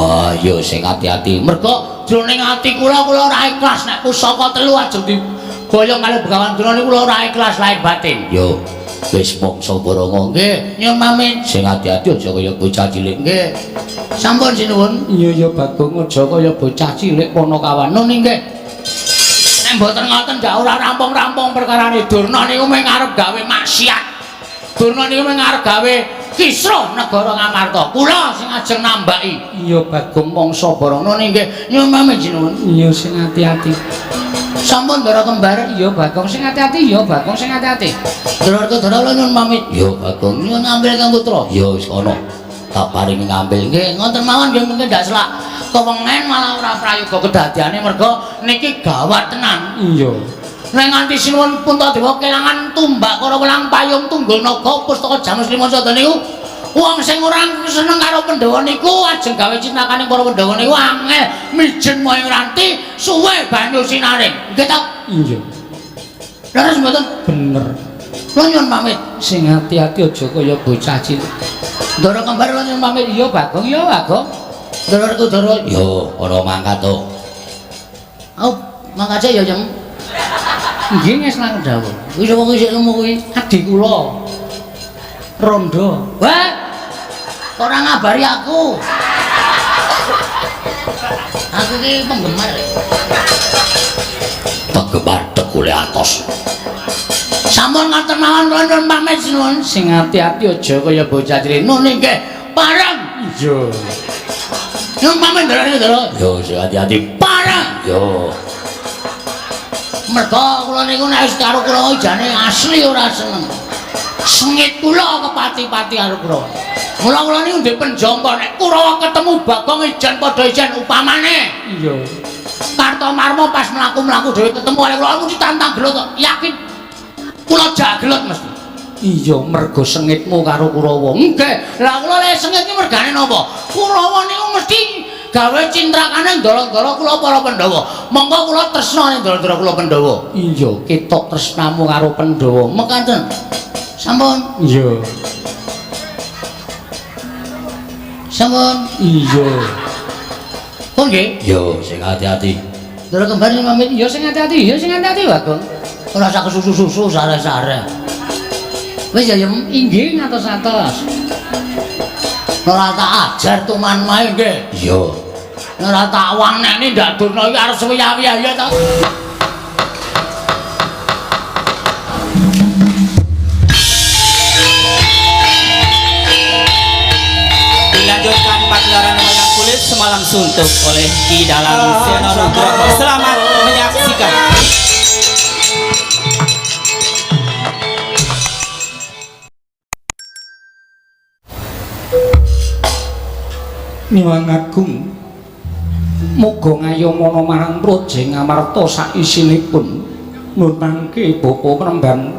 Wah, ya sing ati-ati. Mergo jroning ati kula kula ora ikhlas nek pusaka telu ajeng diboyong karo Begawan Durna niku kula ora ikhlas lahir batin. Yo, wis mangsa baranga. Nggih, nyuwun pamit. Sing ati-ati aja kaya bocah cilik. Nggih. Sampun sinuwun. Iya ya Bagong aja kaya bocah cilik Panakawan. Nun nggih. Nek mboten ngoten ndak ora rampung-rampung perkarane Durna niku mung arep gawe maksiat. Durna niku mung arep gawe kisruh negara Ngamarta. Kula sing ajeng nambaki. Iya Bagong mangsa barana nggih. Nyuwun pamit sinuwun. Iya sing ati-ati. Sampun Ndara kembar. Iya Bagong sing ati-ati. Iya Bagong sing ati-ati. Ndara Werkudara kula nyuwun pamit. Iya Bagong nyuwun ngambil Kang Putra. Iya wis kono. Tak paringi ngambil. Nggih ngoten mawon nggih mungkin ndak selak kewengen malah ora prayoga kedadiane mergo niki gawat tenan. Iya. Nek nganti sinuwun Puntadewa kelangan tumbak karo welang payung tunggul naga pustaka Jamus Lima Sada niku wong sing ora seneng karo Pandhawa niku ajeng gawe cintakane para Pandhawa niku angel mijen moyong ranti suwe banyu sinaring. Nggih ta? Iya. Leres mboten? Bener. Kula nyuwun pamit. Sing ati-ati aja kaya bocah cilik. Ndara kembar kula nyuwun pamit. Iya Bagong, iya Bagong. Ndara Werkudara. Yo, ora mangkat to. Oh, mangkat ya, Jeng. Nggih ngeslang dawuh. Kuwi sapa kuwi sik lemu kuwi? Adi kula. Rondo. Wah. Ora ngabari aku. Aku ki penggemar. Penggemar tekule atos. Sampun ngoten mawon kula nyuwun pamit sinuwun. Sing ati-ati aja kaya bocah cilik. Nun nggih. Pareng. Iya. Nyuwun pamit Ndara Ndara. Yo sing ati-ati. Pareng. Yo. Mergo kula niku nek wis karo kula jane asli ora seneng. Sengit kula kepati-pati karo kula. Mula kula niku ndek penjangka nek Kurawa ketemu Bagong ijen padha ijen upamane. Iya. Kartomarma pas mlaku-mlaku dhewe ketemu karo kula mesti tantang gelut kok. Yakin. Kula jak gelut mesti. Iya, mergo sengitmu karo Kurawa. Nggih. Lah kula lek sengit iki mergane napa? Kurawa niku mesti gawe cintrakane ndara-ndara kula para Pandhawa. Monggo kula tresna ning ndara-ndara kula Pandhawa. Iya, ketok tresnamu karo Pandhawa. Mekaten. Sampun. Iya. Sampun. Iya. Oh nggih. Yo sing ati-ati. Ndara kembar pamit. Iya sing ati-ati, iya sing ati-ati Bagong. Ora usah kesusu-susu sare-sare. Wis ya Yem, Inggih ngatos-atos. Ora tak ajar tuman mae nggih. Iya. Ora tak waneni ndak Durna iki arep suwiya-wiya ya ta. Dilanjutkan pagelaran wayang kulit semalam suntuk oleh Ki Dalang Seno Nugroho. Selamat menyaksikan. Niwang Agung muga ngayomana marang Praja Ngamarta saisinipun nun mangke bapa Penemban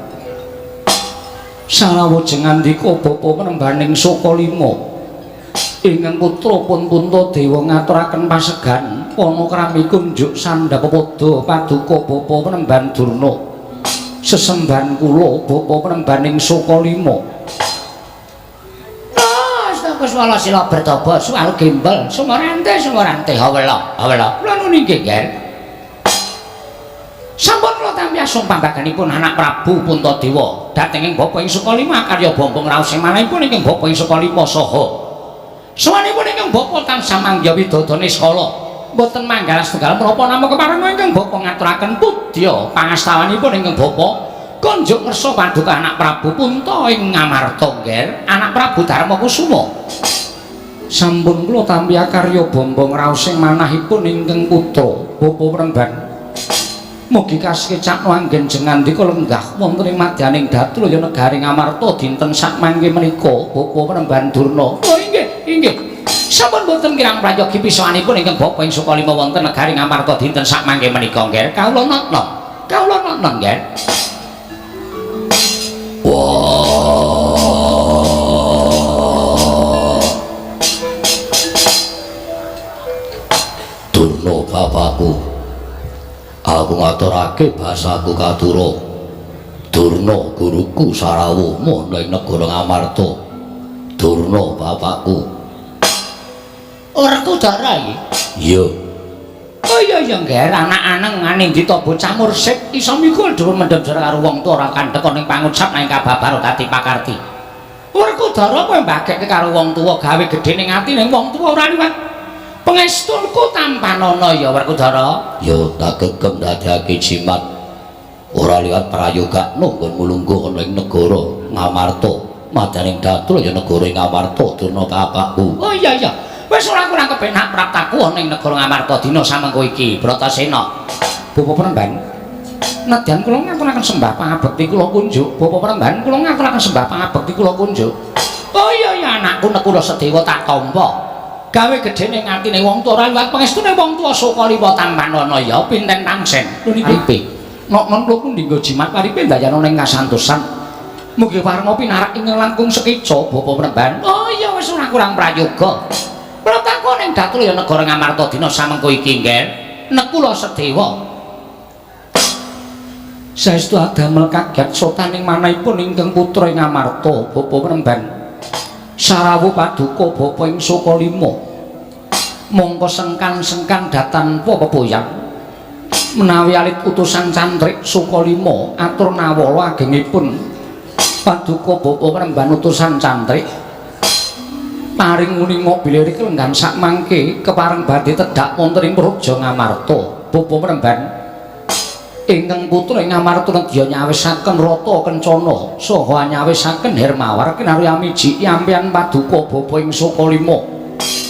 Sarawuja ngandika bapa Penembaning Sukalima ingkang putra pun Puntadewa ngaturaken pasegan panakrami kunjuk sandhap pepada paduka bapa Penemban Durna sesembahan kula bapa Penembaning Sukalima. Swala sila bertoba suwal gembel sumorante sumorante hawela hawela kula nun inggih nggih. Sampun kula tampi asung pambaganipun anak Prabu Puntadewa dhateng ing bapa ing Sukalima karya bombong raos ing manahipun ingkang bapa ing Sukalima saha sawanipun ingkang bapa tansah mangya widodone skala mboten manggal setunggal menapa namung kepareng ingkang bapa ngaturaken pudya pangastawanipun ingkang bapa konjuk ngersa paduka anak Prabu Punta ing Ngamarta nggih anak Prabu Darma Kusuma. Sampun kula tampi karya bombong raos ing manahipun ingkang putra bapa Penemban mugi kasekecakno anggen jengandika lenggah wonten ing madyaning Datulaya negari Ngamarta dinten sakmangke menika bapa Penemban Durna. Oh inggih inggih. Sampun boten kirang prayogi pisanipun ingkang bapa ing Sukalima wonten negari Ngamarta dinten sakmangke menika nggih. Kawula notno. Kawula notno nggih. Wah. Durna bapakku. Aku ngaturake basaku katura. Durna guruku sarawuh ana ing negara Ngamarta. Durna bapakku. Werkudara iki. Iya. Oh iya iya Ngger, anak aneng anindita bocah mursid iso mikul dhuwur mendhem jare karo wong tuwa ora kandhek ning pangucap nang kababar dadi pakarti. Werkudara kowe mbagekke karo wong tuwa gawe gedhe ning atine wong tuwa ora liwat pangestunku tampanana ya Werkudara. Ya tak gegem dadekake jimat. Ora liwat prayoga nggonmu lungguh ana ing negara Ngamarta. Madaning datul ya negara Ngamarta durna bapakku. Oh iya iya. Wis ora kurang kepenak praptaku ana ing negara Ngamarta dina samengko iki, Bratasena. Bapak Premban. Nadyan kula ngaturaken sembah pangabekti kula kunjuk. Bapak Premban kula ngaturaken sembah pangabekti kula kunjuk. Oh iya iya anakku Nekula Sedewa tak tampa. Gawe gedhe ning atine wong tuwa ora liwat pangestune wong tuwa Sukalima tampanana ya pinten tangsen. Lho niki piye? Nok non kula pundi nggo jimat paripe ndayana ning kasantosan. Mugi warna pinarak ing langkung sekeca Bapak Premban. Oh iya wis ora kurang prayoga. Kula takon ing datul ya negara Ngamarta dina samengko iki Ngger. Nekula Sedewa. Saestu adamel kaget sotaning manahipun ingkang putra ing Ngamarta Bapak Premban. Sarawu paduka bapa ing Sukalima. Mongko sengkan-sengkan datanpa pepoyang. Menawi alit utusan cantrik Sukalima atur nawala agengipun paduka bapa Premban utusan cantrik paring uninga bilih lenggan sakmangke kepareng badhe tedhak wonten ing Praja Ngamarta. Bapa Premban ingkang putra ing Ngamarta nedya nyawisaken rata kencana saha nyawisaken Hermawar kinarya miji yampian paduka bapa ing Sukalima.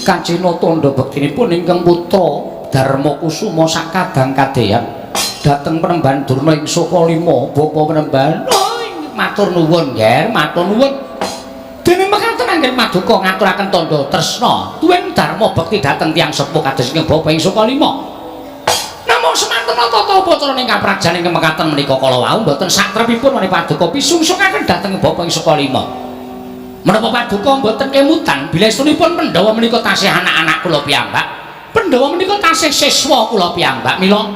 Kacina tandha bektinipun ingkang putra Darma Kusuma sakadang kadeyan dhateng Premban Durna ing Sukalima. Bapa Premban, oh, matur nuwun Ngger, matur nuwun. Dene mekaten anggen paduka ngaturaken tandha tresna tuwin dharma bekti dhateng tiyang sepuh kados ingkang bapa ing Sukalima. Namung semanten tata upacara ing kaprajan ingkang mekaten menika kala wau mboten satrepipun menawi paduka pisungsungaken dhateng bapa ing Sukalima. Menapa paduka mboten kemutan bilestunipun Pandhawa menika tasih anak-anak kula piyambak. Pandhawa menika tasih siswa kula piyambak. Mila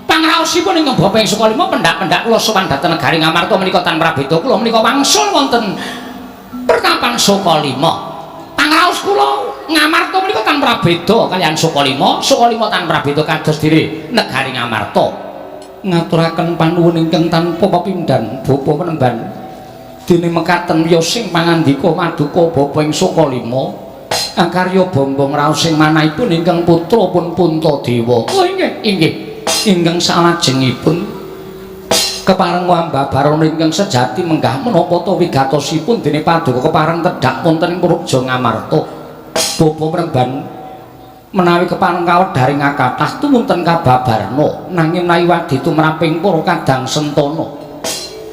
pangraosipun ingkang bapa ing Sukalima pendak-pendak kula sowan dhateng negari Ngamarta menika tan prabeda kula menika wangsul wonten pertapan Sukalima. Pangraos kula Ngamarta menika tan prabeda kaliyan Sukalima, Sukalima tan prabeda kados dene negari Ngamarta. Ngaturaken panuwun ingkang tanpa pepindhan Bapa Premban. Dene mekaten wiyosing pangandika maduka bapa ing Sukalima akarya bombong raos sing manahipun ingkang putra pun Puntadewa. Oh inggih, inggih. Ingkang salajengipun kepareng wambabarana ingkang sejati menggah menapa ta wigatosipun dene paduka kepareng tedhak wonten ing Praja Ngamarta. Bapa Premban menawi kepareng kawedharing kathah tumunten kababarna nanging menawi wadi tumraping para kadang sentana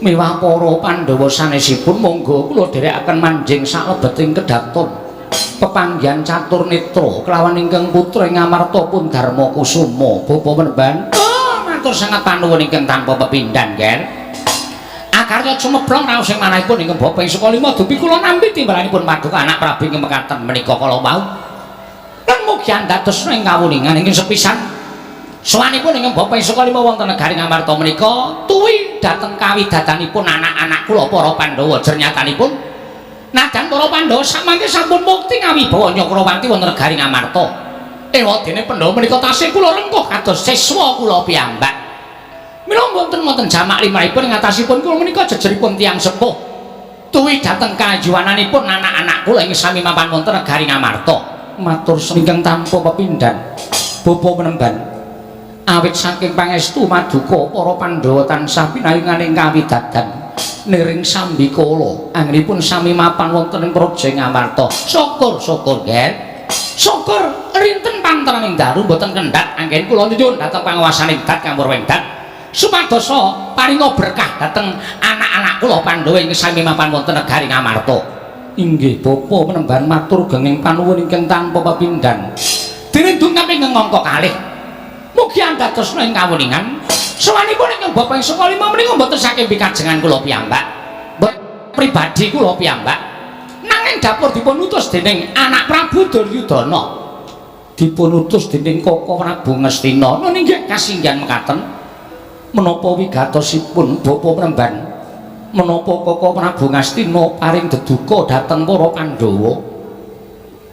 miwah para Pandhawa sanesipun monggo kula dherekaken manjing salebeting kedaton pepanggihan catur netra kelawan ingkang putra ing Ngamarta pun Darma Kusuma. Bapa Premban, oh, matur sanget panuwun ingkang tanpa pepindhan Nger. Akarya cumeblong raos ing manahipun ingkang bapa ing Sukalima dupi kula nampi timbalanipun paduka anak Prabu ing mekaten menika kala wau. Lan mugi andadosna ing kawuningan ingkang sepisan sowanipun ingkang bapa ing Sukalima wonten negari Ngamarta menika tuwi dhateng kawidadanipun anak-anak kula para Pandhawa. Jernyatanipun nadan para Pandhawa samangke sampun mukti ngawibawa Nyakrawati wonten negari Ngamarta. Ewadene Pandhawa menika tasih kula rengkuh kados siswa kula piyambak. Mila mboten wonten jamak limrahipun ngatasipun kula menika jejeripun tiyang sepuh tuwi dhateng kayuwananipun anak-anak kula ing sami mapan wonten negari Ngamarta. Matur ingkang tanpa pepindhan Bapa Premban, awit saking pangestu maduka para Pandhawa tansah pinayunganing kawidadan niring sambikala anggenipun sami mapan wonten ing Praja Ngamarta. Syukur syukur Nger. Syukur rinten panteraning dalu mboten kendhat anggen kula nyuwun dhateng panguwasaning dat Kamurwing Dat supadosa paringa berkah dhateng anak-anak kula Pandhawa ing sami mapan wonten negari Ngamarta. Inggih Bapa Premban matur genging panuwun ingkang tanpa pepindhan. Dene dungkap ingkang angka kalih. Mugi andadosna ing kawuningan sowanipun ingkang bapa ing Sukalima menika mboten saking pikajengan kula piyambak. Mboten pribadi kula piyambak. Nanging dapur dipun utus dening anak Prabu Duryudana. Dipun utus dening Koko Prabu Ngastina. Nun inggih kasinggihan mekaten. Menapa wigatosipun Bapa Premban? Menapa Koko Prabu Ngastina paring deduka dhateng para Pandhawa?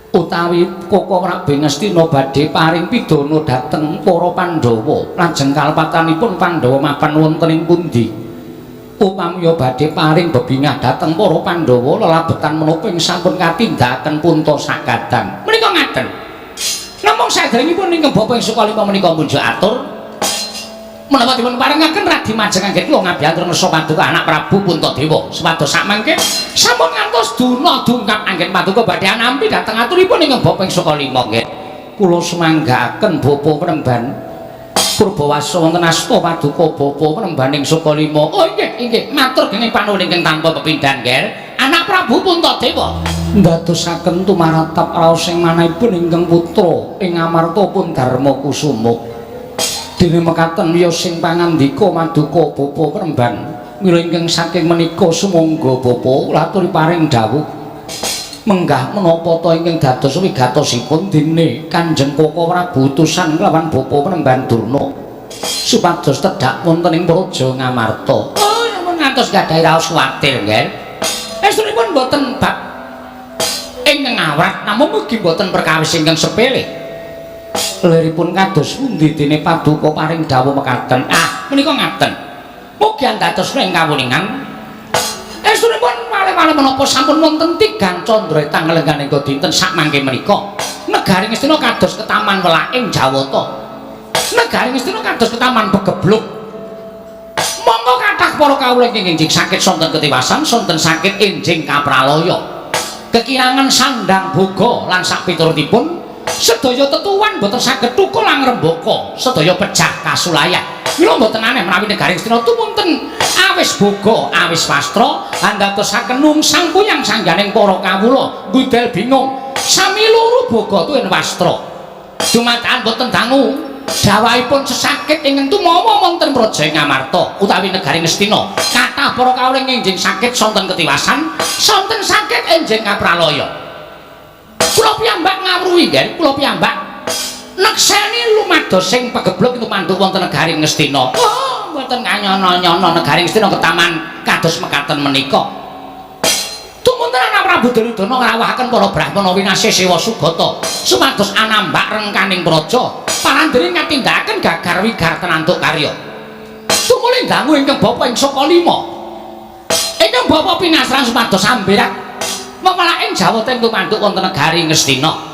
Utawi Koko Prabu Ngastina badhe paring pidana dhateng para Pandhawa, lajeng kalepatanipun Pandhawa mapan wonten ing pundi? Upamiya badhe paring bebingah dhateng para Pandhawa, lelabetan menapa ing sampun katindakaken Punta sakadang. Menika ngaten. Namung saderengipun ingkang bapa ing Sukalima menika munjuk atur menapa dipun parengaken Radi Majeng anggen kula ngabiyantur ngersa paduka anak Prabu Puntadewa supados sakmangke sampun ngantos duna dungkap anggen paduka badhe anampi dhateng aturipun ingkang bapa ing Sukalima nggih. Kula sumanggaaken bapa Premban Purbawasa wonten asta paduka bapa Premban ing Sukalima. Oh nggih, inggih, matur genging panuwun ingkang tanpa pepindhan, Nger. Anak Prabu Puntadewa ndadosaken tumaratap raos ing manahipun ingkang putra ing Amarta pun Darma Kusuma. Dene mekaten wiya sing pangandika maduka bapa Premban. Mila ingkang saking menika sumangga bapa laturi paring dawuh menggah menapa ta ingkang dados wigatosipun dene Kanjeng Koko Prabu utusan kelawan bapa Premban Durna supados tedhak wonten ing Praja Ngamarta. Oh, sampun ngantos gadhahi raos kuwatir, nggih. Estunipun mboten bab ingkang awrat, namung mugi mboten perkawis ingkang sepele. Liripun kados pundi dene paduka paring dawuh mekaten? Ah, menika ngaten. Mugi andados ing kawuningan. Estunipun wale-wale menapa sampun wonten tigang candra tanglenggane dinten sakmangke menika. Negari Ngastina kados ketaman welaking Jawata. Negari Ngastina kados ketaman pegebluk. Monggo kathah para kawula ingkang enjing sakit sonten ketiwasan, sonten sakit enjing kapralaya. Kekirangan sandang boga lan sapiturutipun sedaya tetuwan boten saged tukul lan ngrembaka, sedaya pejah kasulayan. Mila mboten aneh menawi negari Ngastina tumunten awis boga, awis wastra, andadosaken nungsang puyang sangganing para kawula, ngudel bingung. Sami luru boga tuwin wastra. Dumadakan boten dangu dawahipun sesakit ingkang tumawa wonten Praja Ngamarta utawi negari Ngastina. Kathah para kawula enjing sakit sonten ketiwasan, sonten sakit enjing kapralaya. Kula piyambak ngawruhi nggih, kula piyambak nekseni lumados sing pegebluk tumanduk wonten negari Ngastina. Oh, mboten kanyono-nyono negari Ngastina ketaman kados mekaten menika. Tumunten anak Prabu Duryudana ngrawuhaken para brahmana winasih sewa sugata supados anambak rengkaning praja parandene ngatindakaken gagar wigar tenantuk karya. Tumuli dangu ingkang bapa ing Sukalima. Ingkang bapa pinasran supados amberat mewelaking Jawata ing tumanduk wonten negari Ngastina.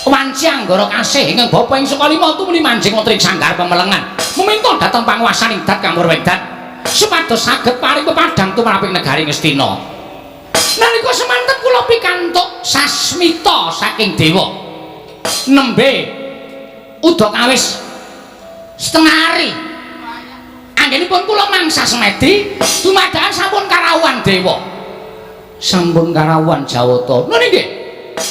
Wanci anggara kasih ingkang bapa ing Sukalima tumuli manjing wonten ing sanggar pemelengan meminta dhateng panguwasaning dat Kamurwedan supados saged paring pepadhang tumraping negari Ngastina. Nalika semanten kula pikantuk sasmita saking dewa nembe udakawis setengah hari anggenipun kula mangsa semedi dumadakan sampun karawuhan dewa, sampun karawuhan Jawata. Lho nggih,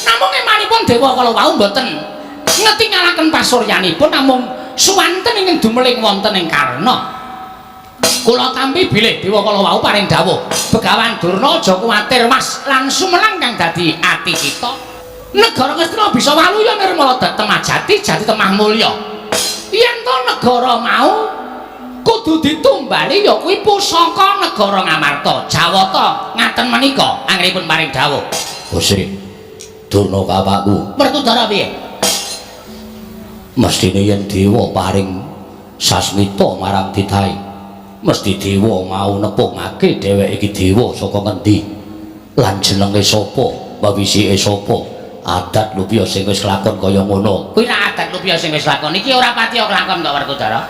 namung emanipun dewa kala wau mboten ngetingalaken pasuryanipun, namung suwanten ingkang dumeling wonten ing karna. Kula tampi bilih dewa kala wau paring dawuh, Begawan Durna aja kuwatir mas lan sumelang kang dadi ati kita. Negara Ngastina bisa waluya nirmala dhateng majati jati temah mulya. Yen to negara mau kudu ditumbali ya kuwi pusaka negara Ngamarta, Jawata. Ngaten menika anggenipun paring dawuh. Gusti Durna kapakku. Werkudara piye? Mestine yen dewa paring sasmita marang titahe, mesti dewa mau nepungake dheweke iki dewa saka ngendi lan jenenge sapa, wawisike sapa, adat lupiya sing wis kelakon kaya ngono. Kuwi ra adat lupiya sing wis lakon iki ora patiya kelakon kok Werkudara.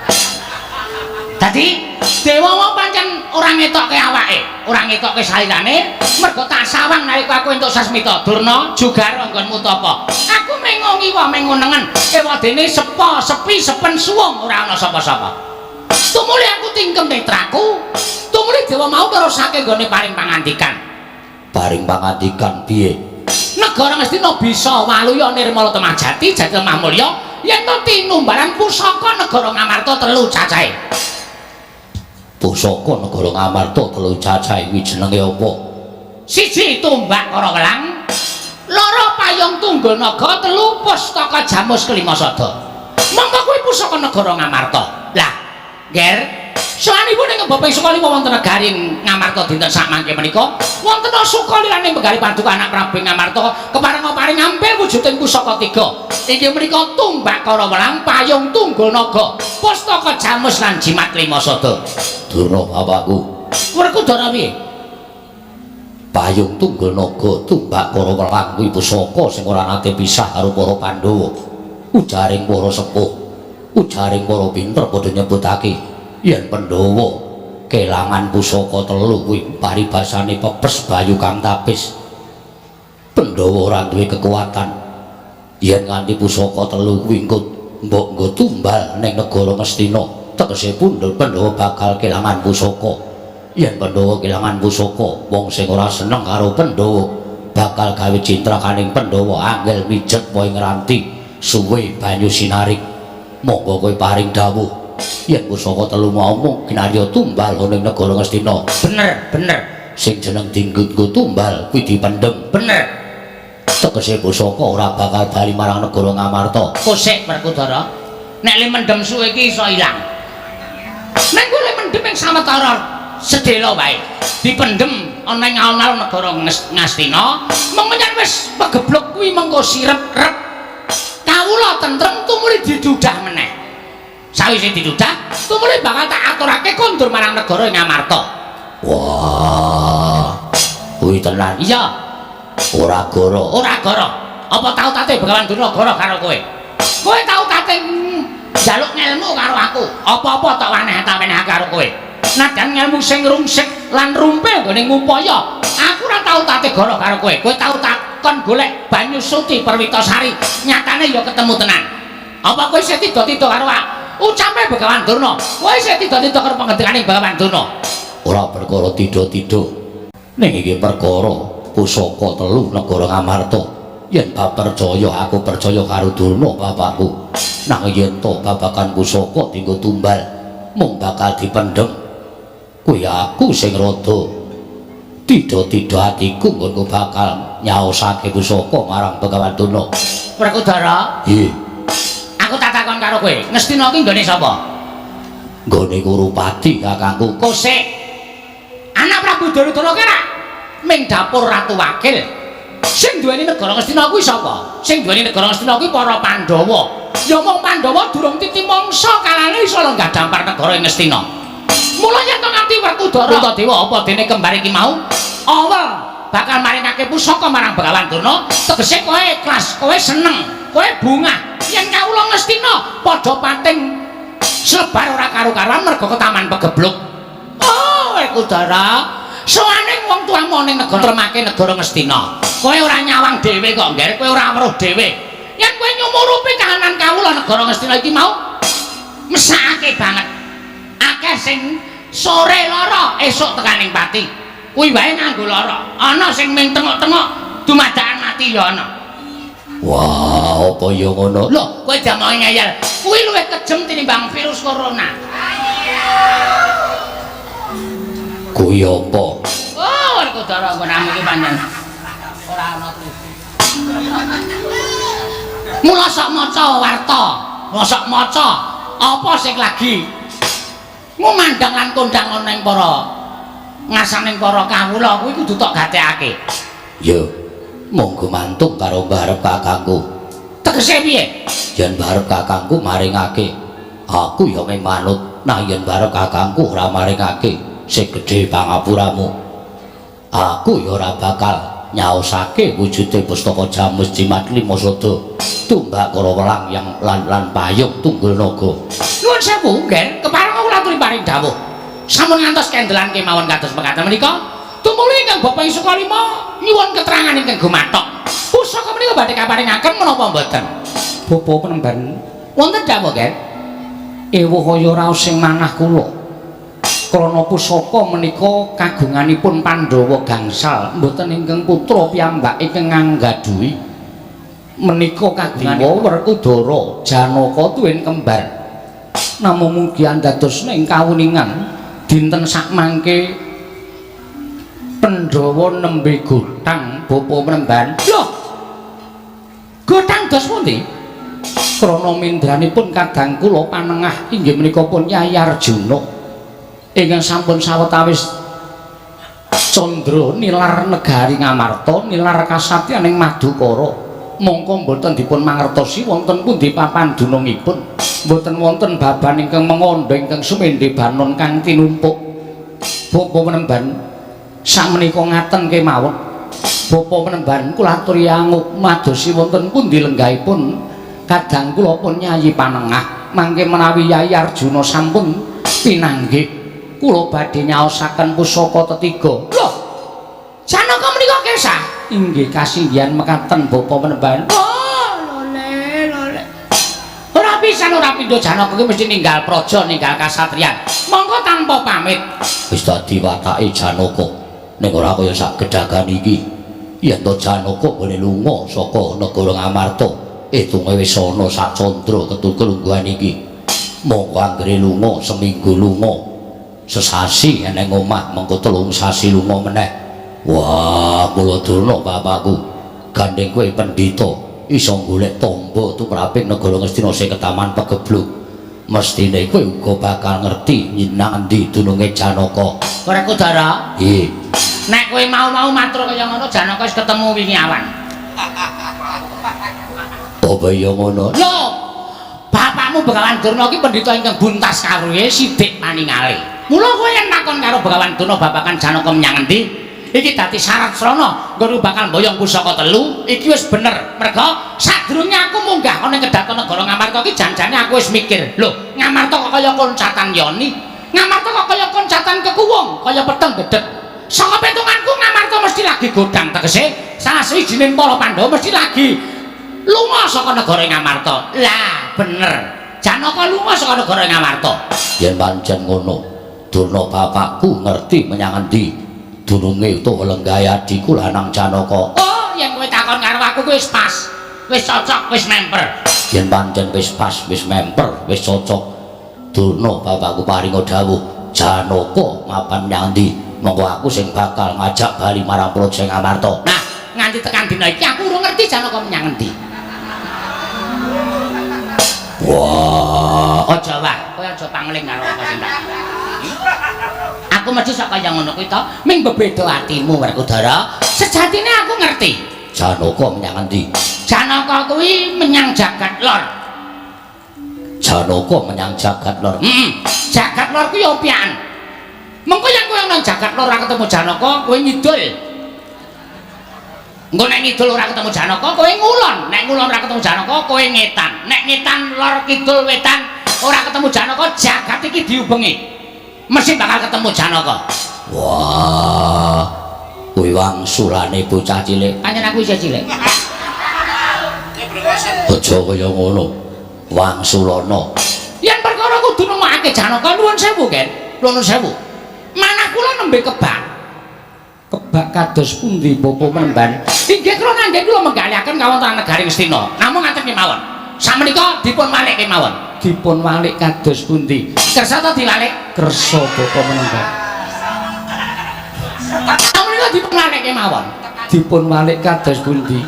Dadi dewa mau pancen ora ngetokke awake, ora ngetokke salirane, mergo tak sawang nalika aku entuk sasmita. Durna jugar nggonmu tapa. Aku mengo ngiwa mengo nengen, ewadene sepo, sepi, sepen suwung ora ana sapa-sapa. Tumuli aku tingkem netraku, tumuli dewa mau nerusake nggone paring pangandikan. Paring pangandikan piye? Negara Ngastina bisa waluya nirmala temah jati, jati lemah mulya, yen to tinumbalan pusaka negara Ngamarta telu cacahe. Pusaka negara Ngamarta telu cacahe kuwi jenenge apa? Siji tumbak Karawelang, loro payung tunggul naga, telu pustaka jamus kelima sada. Mongko kuwi pusaka negara Ngamarta. Lah, Nger, Sowanipun ing Bapak Sukalima wonten negari Ngamarta dinten sakmangke menika wonten sukaliraning Begali Paduka anak Prabu Ngamarta kepareng paring ngampil wujuding pusaka tiga. Inggih menika tumbak kara welang, payung tunggul naga, pustaka jamus lan jimat lima sada. Durna bapakku. Werkudara piye? Payung tunggul naga, tumbak kara welang kuwi pusaka sing ora nate pisah karo para Pandhawa. Ujaring para sepuh, ujaring para pinter padha nyebutake yen Pandhawa kelangan pusaka telu kuwi paribasane pepes bayu kang tapis. Pandhawa ora duwe kekuatan yen nganti pusaka telu kuwi engko mbok nggo tumbal ning negara Ngastina, tegese Pandhawa bakal kelangan pusaka. Yen Pandhawa kelangan pusaka, wong sing ora seneng karo Pandhawa bakal gawe cintrakaning Pandhawa angel mijet wae ngranti suwe banyu sinarik. Monggo kowe paring dawuh yen pusaka telu mau ginarya tumbal ning negara Ngastina. Bener, bener. Sing jeneng dinggo tumbal kuwi dipendhem. Bener. Tegese pusaka ora bakal bali marang negara Ngamarta. Kosek Werkudara. Nek le mendhem suwe iki iso ilang. Nek kowe le mendhem ing sawetara sedhela wae. Dipendhem ana ing alun-alun negara Ngastina, mung menyang wis pegebluk kuwi mengko sirep rep. Kawula tentrem tumuli didudah meneh. Sawise didudah, tumuli bakal tak aturake kondur marang negara Ngamarta. Wah. Kuwi tenan. Iya. Ora goro. Ora goro. Apa tau tate Begawan Durna goro karo kowe? Kowe tau tate njaluk ngelmu karo aku. Apa-apa tak waneh-waneh karo kowe. Najan ngelmu sing rungsik lan rumpil nggone ngupaya, aku ora tau tate goro karo kowe. Kowe tau takon golek banyu suci Perwitasari, nyatane ya ketemu tenan. Apa kowe isih tida-tida karo aku? Ucape Begawan Durna. Kowe isih tida-tida karo pangendikane Begawan Durna. Ora perkara tida-tida. Ning iki perkara pusaka telu negara Ngamarta. Yen bab percaya aku percaya karo Durna bapakku. Nang yen to babagan pusaka dienggo tumbal mung bakal dipendhem. Kuwi aku sing rada tida-tida atiku nggonku bakal nyaosake pusaka marang Begawan Durna. Werkudara, Nggih. aku tak takon karo kowe. Ngastina ki nggone sapa? Nggone Kurupati kakangku. Kosek. Anak Prabu Duryudana ki ora ming dapur Ratu Wakil. Sing duweni negara Ngastina kuwi sapa? Sing duweni negara Ngastina kuwi para Pandhawa. Ya mung Pandhawa durung titi mangsa kalane iso lenggah dampar negara ing Ngastina. Mula yen to nganti Werkudara Puntadewa apa dene kembar iki mau awel bakal maringake pusaka marang Begawan Durna, tegese kowe ikhlas, kowe seneng, kowe bungah. Yen kawula Ngastina padha pating slebar ora karu-karuan mergo ketaman pegebluk. Oh, Werkudara, sowane wong tuamu ning negara tremake negara Ngastina. Kowe ora nyawang dhewe kok, Ngger, kowe ora weruh dhewe. Yen kowe nyumurupi kahanan kawula negara Ngastina iki mau mesakake banget. Akeh sing sore lara, esuk tekaning pati. Kuwi wae nganggo lara. Ana sing ming tengok-tengok dumadakan mati ya ana. Wah, apa ya ngono? Lho, kowe jamoke ngeyel. Kuwi luwih kejem tinimbang virus corona. Kuwi apa? Oh, Werkudara nggonamu iki pancen ora ana trusi. Mula sok maca warta, mula sok maca apa sing lagi ngumandhang lan kondang ana ing para ngasaning para kawula kuwi kudu tok gatekake. Ya, monggo mantuk karo mbarep kakangku. Tegese piye? Yen barep kakangku maringake, aku ya mung manut. Nah yen barep kakangku ora maringake sing gedhe pangapuramu, aku ya ora bakal nyaosake wujude pustaka jamus jimat lima sada tumbak kara welang yang lan lan payung tunggul naga. Nuwun sewu, Ngger, kepareng kula aturi paring dawuh. Sampun ngantos kendelan kemawon kados mekaten menika. Tumuli ingkang Bapak ing Sukalima nyuwun keterangan ingkang gumathok. Pusaka menika badhe kaparingaken menapa mboten? Bapa penemban Wonten dawuh, Ngger. ewuh kaya raos sing manah kula. Krana pusaka menika kagunganipun Pandhawa gangsal, mboten ingkang putra piyambak ingkang nganggadhuhi. Menika kagunganipun Werkudara Janaka tuwin kembar. Namung mugi andados ing kawuningan dinten sakmangke Pandhawa nembe gotang bapa penemban. Lho. Gotang dos pundi? Krana mindranipun kadang kula panengah inggih menika pun Yayi Arjuna. Ingkang sampun sawetawis candra nilar negari Ngamarta, nilar kasatyan ing Madukara. Mongko mboten dipun mangertosi wonten pundi papan dunungipun. Mboten wonten baban ingkang mengandha ingkang sumendhe banon kang tinumpuk. Bapa Menemban sakmenika ngaten kemawon. Bapa Menemban kula aturi angup madosi wonten pundi lenggahipun kadang kula pun Nyayi Panengah. Mangke menawi Yayi Arjuna sampun pinanggih kula badhe nyaosaken pusaka tetiga. Lho, Janaka menika kesah? Inggih kasinggihan mekaten Bapa Menemban. Oh, lole lole. Ora pisan ora pindho Janaka ki mesti ninggal praja, ninggal kasatriyan. Monggo tanpa pamit. Wis dadi watake Janaka. Ning ora kaya sak gedagan iki. Yen to Janaka boleh lunga saka negara Ngamarta, itunge wis ana sak candra ketul kelungguhan iki. Monggo anggere lunga seminggu lunga, sesasi eneng omah, mengko 3 sasi lunga meneh. Wah, kula durna bapakku. Gandeng kowe pendhita iso golek tombo tumraping negara Ngastina sing ketaman pegebluk. Mestine kowe uga bakal ngerti nang endi dununge Janaka. Werkudara, Nggih. nek kowe mau-mau matur kaya ngono Janaka wis ketemu wingi awan. Apa ya ngono? Lho, bapakmu Begawan Durna ki pendhita ingkang buntas kawruhe sidik paningale. Mula kowe yen takon karo Begawan Durna babagan Janaka menyang endi? Iki dadi syarat srana nggon bakal mboyong pusaka telu, iki wis bener. Merga sadurunge aku munggah ana ing kedaton negara Ngamarta ki janjane aku wis mikir, lho, Ngamarta kok kaya koncatan yoni, Ngamarta kok kaya koncatan kekuwung, kaya peteng gedhet. Saka petunganku Ngamarta mesti lagi godang, tegese salah sawijining para Pandhawa mesti lagi lunga saka negara Ngamarta. Lah, bener. Janaka lunga saka negara Ngamarta. Yen pancen ngono, Durna bapakku ngerti menyang endi dununge utawa lenggahe adhiku lanang Janaka. Oh, yen kowe takon karo aku kuwi wis pas. Wis cocok, wis memper. Yen pancen wis pas, wis memper, wis cocok, Durna bapakku paringa dawuh Janaka mapan menyang endi, monggo aku sing bakal ngajak bali marang Praja Ngamarta. Nah, nganti tekan dina iki aku urung ngerti Janaka menyang endi. Wah, Aja wae, kowe aja pangling karo apa sing tak. Aku mesti sok kaya ngono kuwi to, ming bebeda atimu Werkudara. Sejatine aku ngerti. Janaka menyang endi? Janaka kuwi menyang jagat lor. Janaka menyang jagat lor. Heeh. Jagat lor kuwi opian. Mengko yen kowe nang jagat lor ora ketemu Janaka, kowe ngidul. Engko nek ngidul ora ketemu Janaka, kowe ngulon. Nek ngulon ora ketemu Janaka, kowe ngetan. Nek ngetan lor kidul wetan ora ketemu Janaka, jagat iki diubengi. Mesti bakal ketemu Janaka. Wah, kuwi wangsulane bocah cilik. Pancen aku isih cilik. Aja kaya ngono. Wangsulana. Yen perkara kudu nemokake Janaka, nuwun sewu, Ken. Nuwun sewu. Manah kula nembe kebak. Kebak kados pundi Bapa Menemban? Inggih krana nggih kula menggalihaken kawontenan negari Ngastina. Namung ngaten kemawon. Samenika dipun walik kemawon. Dipun walik kados pundi? Kersa ta diwalik? Kersa Bapa Menemban. Samenika dipun walik kemawon. Dipun walik kados pundi?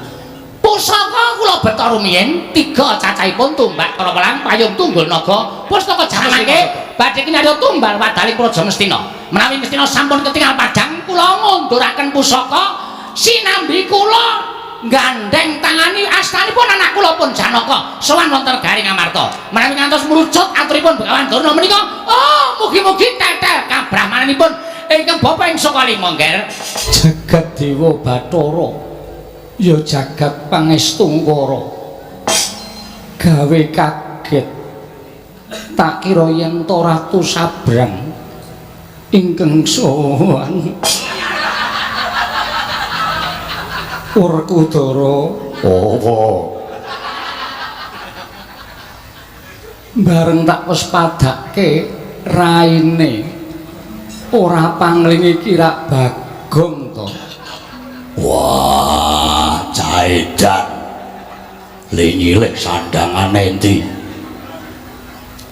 Pusaka kula beto rumiyin tiga cacahipun tumbak Karawelang payung tunggul naga pustaka jamangke badhe kinarya tumbal wadaling Praja Ngastina. Menawi Ngastina sampun ketingal padhang kula ngunduraken pusaka sinambi kula gandeng tangani astanipun anak kula pun Janaka sowan wonten negari Ngamarta. Menawi ngantos mrucut aturipun Begawan Durna menika, oh mugi-mugi tetel kabrahmananipun ingkang bapa ing Sukalima, Ngger. Jagat Dewa Bathara ya jagat pangestungkara. Gawe kaget. Tak kira yen to Ratu Sabrang ingkang sowan. Werkudara. Apa? Bareng tak wis padake raine ora pangling iki rak Bagong to. Wah, caedan. Linyilih sandangane endi?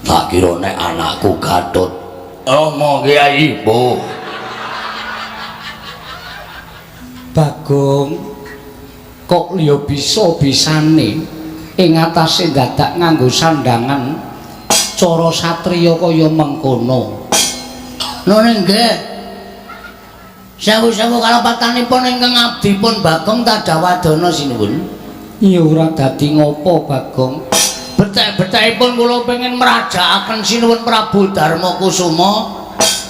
Tak kira nek anakku Gatot. Omong Kyai, Mbuh. Bagong kok liya bisa-bisane ing atase dadak nganggo sandangan cara satriya kaya mengkono. Nune nggih. Sewu-sewu kalepatanipun ingkang abdipun Bagong Tadawadana sinuwun. Iya ora dadi ngopo Bagong. Becik-becikipun kula pengen mrajakaken Sinuwun Prabu Darma Kusuma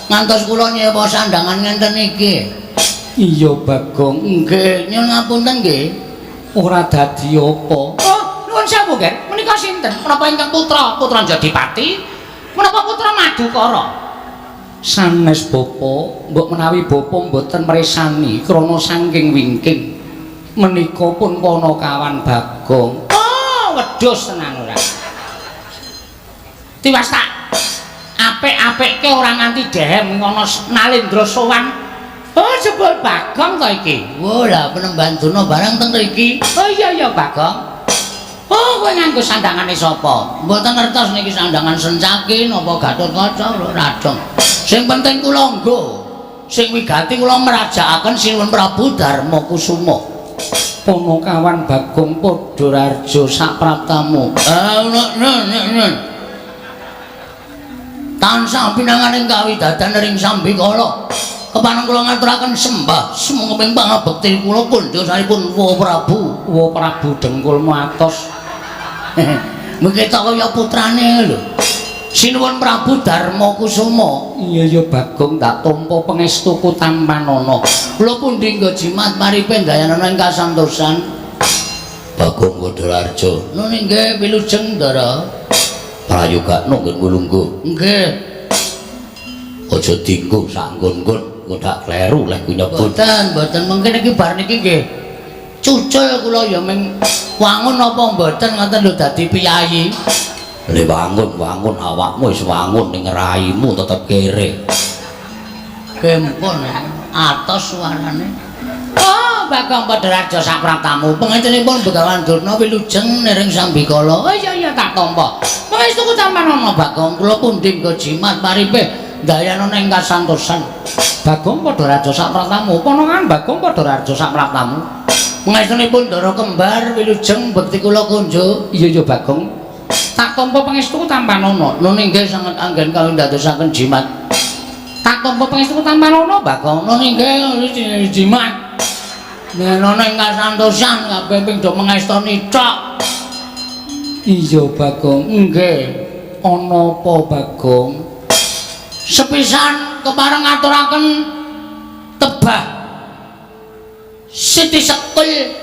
ngantos kula nyewa sandangan ngenten iki. Iya Bagong. Nggih, nyuwun ngapunten nggih. Ora dadi apa. Oh, nuwun sewu, Ger. Menika sinten? Menapa ingkang putra? Putra Jodipati? Menapa putra Madukara? Sanes bapa, mbok menawi bapa mboten mresani krana saking wingking. Menika pun panakawan Bagong. Oh, wedhus tenan ora. Tiwas tak apik-apikke ora nganti dehem ngono Nalendra sowan. Oh, jebul Bagong to iki. Wah, lah penemban Durna barang teng mriki. Oh iya iya Bagong. Oh, kowe nganggo sandangane sapa? Mboten ngertos niki sandangan Sencaki napa Gatotkaca lho radong. Sing penting kula nggo. Sing wigati kula mrajakaken Sinuwun Prabu Darma Kusuma. Panakawan Bagong padha raja sapraptamu. Ah, nen. Tansah pinanganing kawidadan ring sambikala. Kepareng kula ngaturaken sembah sumangga pangabekti kula kondhosanipun Wa Prabu. Wa Prabu dengkulmu atos. Mengke tak kaya putrane lho. Sinuwun Prabu Darma Kusuma. Iya ya Bagong, tak tampa pangestuku tampanana. Kula pundi nggo jimat maripe ndayanana ing kasantosan. Bagong Kodhoharjo. Nun nggih wilujeng Ndara. Prayogakno nggon lungguh. Nggih. Aja dinggo sak nggon-nggon, engko tak kleru lek ku nyebut. Mboten, mboten mungkin iki bar niki nggih. Cucul kula ya ming wangun apa mboten ngoten lho dadi piyayi. Le wangun-wangun awakmu wis wangun ning raimu tetep kere. Kempun atos suarane. Oh, Bagong Padharaja sapraptamu. Pangantenipun Begawan Durna wilujeng niring sambikala. Oh iya iya tak tampa. Pangestuku tampanana Bagong kula pundi nggo jimat maripe ndayanana ing kasantosan. Bagong Padharaja sapraptamu. Panongan Bagong Padharaja sapraptamu. Pangestunipun Ndara kembar wilujeng bekti kula kunjuk. Iya ya Bagong. Tak tampa pangestuku tampanana. Nun inggih sanget anggen kawindadosaken jimat. Tak tampa pangestuku tampanana Bagong. Nun inggih jimat. Nenono ing kasantosan kabeh ping do mengestoni tok. Iya Bagong. Nggih. Ana apa Bagong? Sepisan kepareng ngaturaken tebah Siti Sekul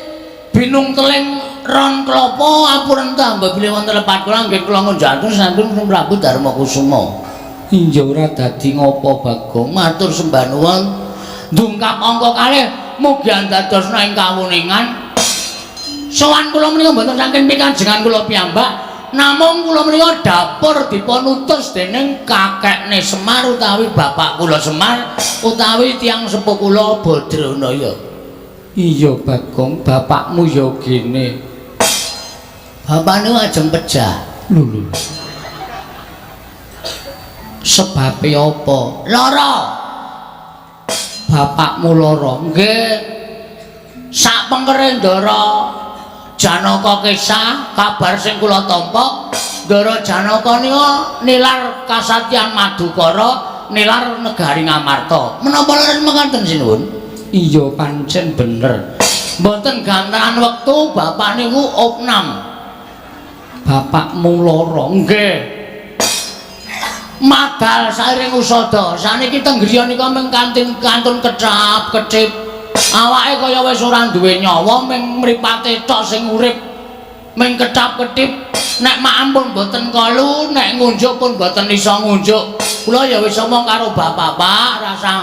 binung teling ron klopo apuren tambah bilih wonten lepat kula nggih kula ngunjaken sampun Prabu Darma Kusuma. Iya ora dadi ngopo Bagong. Matur sembah nuwun. Ndungkap angka kalih mugi andadosna ing kawuningan. Sowan kula menika mboten saking pikajengan kula piyambak, namung kula menika dapur dipun utus dening kakekne Semar utawi bapak kula Semar utawi tiyang sepuh kula Badranaya. Iya Bagong, bapakmu ya gene. Bapakne ajeng pejah. Lho lho. Sebabe apa? Lara. Bapakmu lara. Nggih. Sak pengkere Ndara Janaka kesah, kabar sing kula tampa, Ndara Janaka nika nilar kasatyan Madukara, nilar negari Ngamarta. Menapa leres mekaten sinuwun? Iya pancen bener. Mboten gantaran wektu bapak niku opnam. Bapakmu lara. Nggih. Madal sairing usada. Saniki teng griya nika mung kantun kecap-kecip. Awake kaya wis ora duwe nyawa, mung mripate tok sing urip. Mung kecap-ketip. Nek maem pun mboten kolu, nek ngunjuk pun mboten iso ngunjuk. Kula ya wis omong karo bapak, Pak, rasa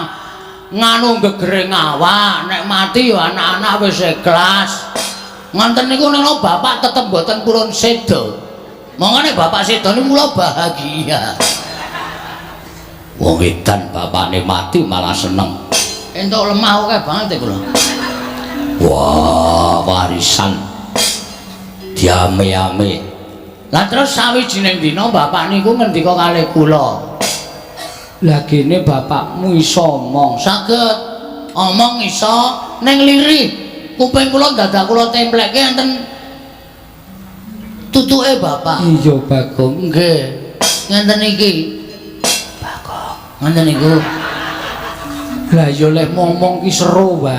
nganu gegere awak, nek mati ya anak-anak wis ikhlas. Ngonten niku nek bapak tetep mboten purun seda. Monggo nek bapak seda niku kula bahagia. Wong edan bapakne mati malah seneng. Entuk lemah akeh banget kula. Wah, warisan diame-ame. Lah terus sawijining dina bapak niku ngendika kalih kula. Lah gene bapakmu iso omong. Saged omong iso ning lirih. Kuping kula dadak kula templekke enten tutuke bapak. Iya Bagong. Nggih. Ngenten iki. Bagong. Ngenten niku. Lah ya leh momong ki seru wae.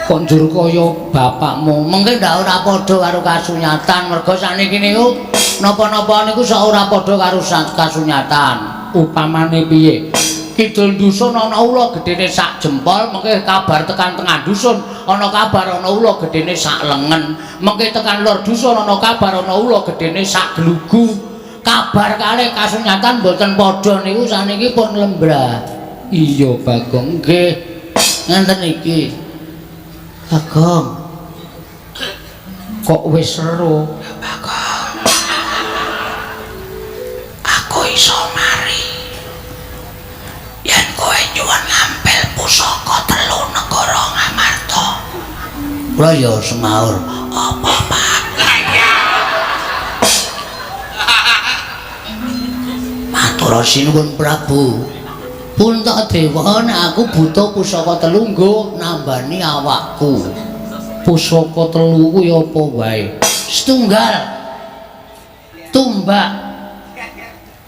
Kok njur kaya bapakmu. Mengke ndak ora padha karo kasunyatan, merga saniki niku napa-napa niku sok ora padha karo kasunyatan. Upamane piye? Kidul dusun ana ula gedene sak jempol, mengke kabar tekan tengah dusun ana kabar ana ula gedene sak lengen, mengke tekan lor dusun ana kabar ana ula gedene sak glugu. Kabar kalih kasunyatan mboten padha niku saniki pun lembrah. Iya, Bagong. Nggih, ngenten iki. Bagong, Kok wis seru? Bagong. Aku iso mari. Yen kowe nyuwun ngampil pusaka telu negara Ngamarta. Kula ya semaur. Apa, Pak? Matur sinuwun Prabu. Puntadewa, nek aku butuh pusaka telu nggo nambani awakku. Pusaka telu kuwi apa wae? Setunggal. Tumbak.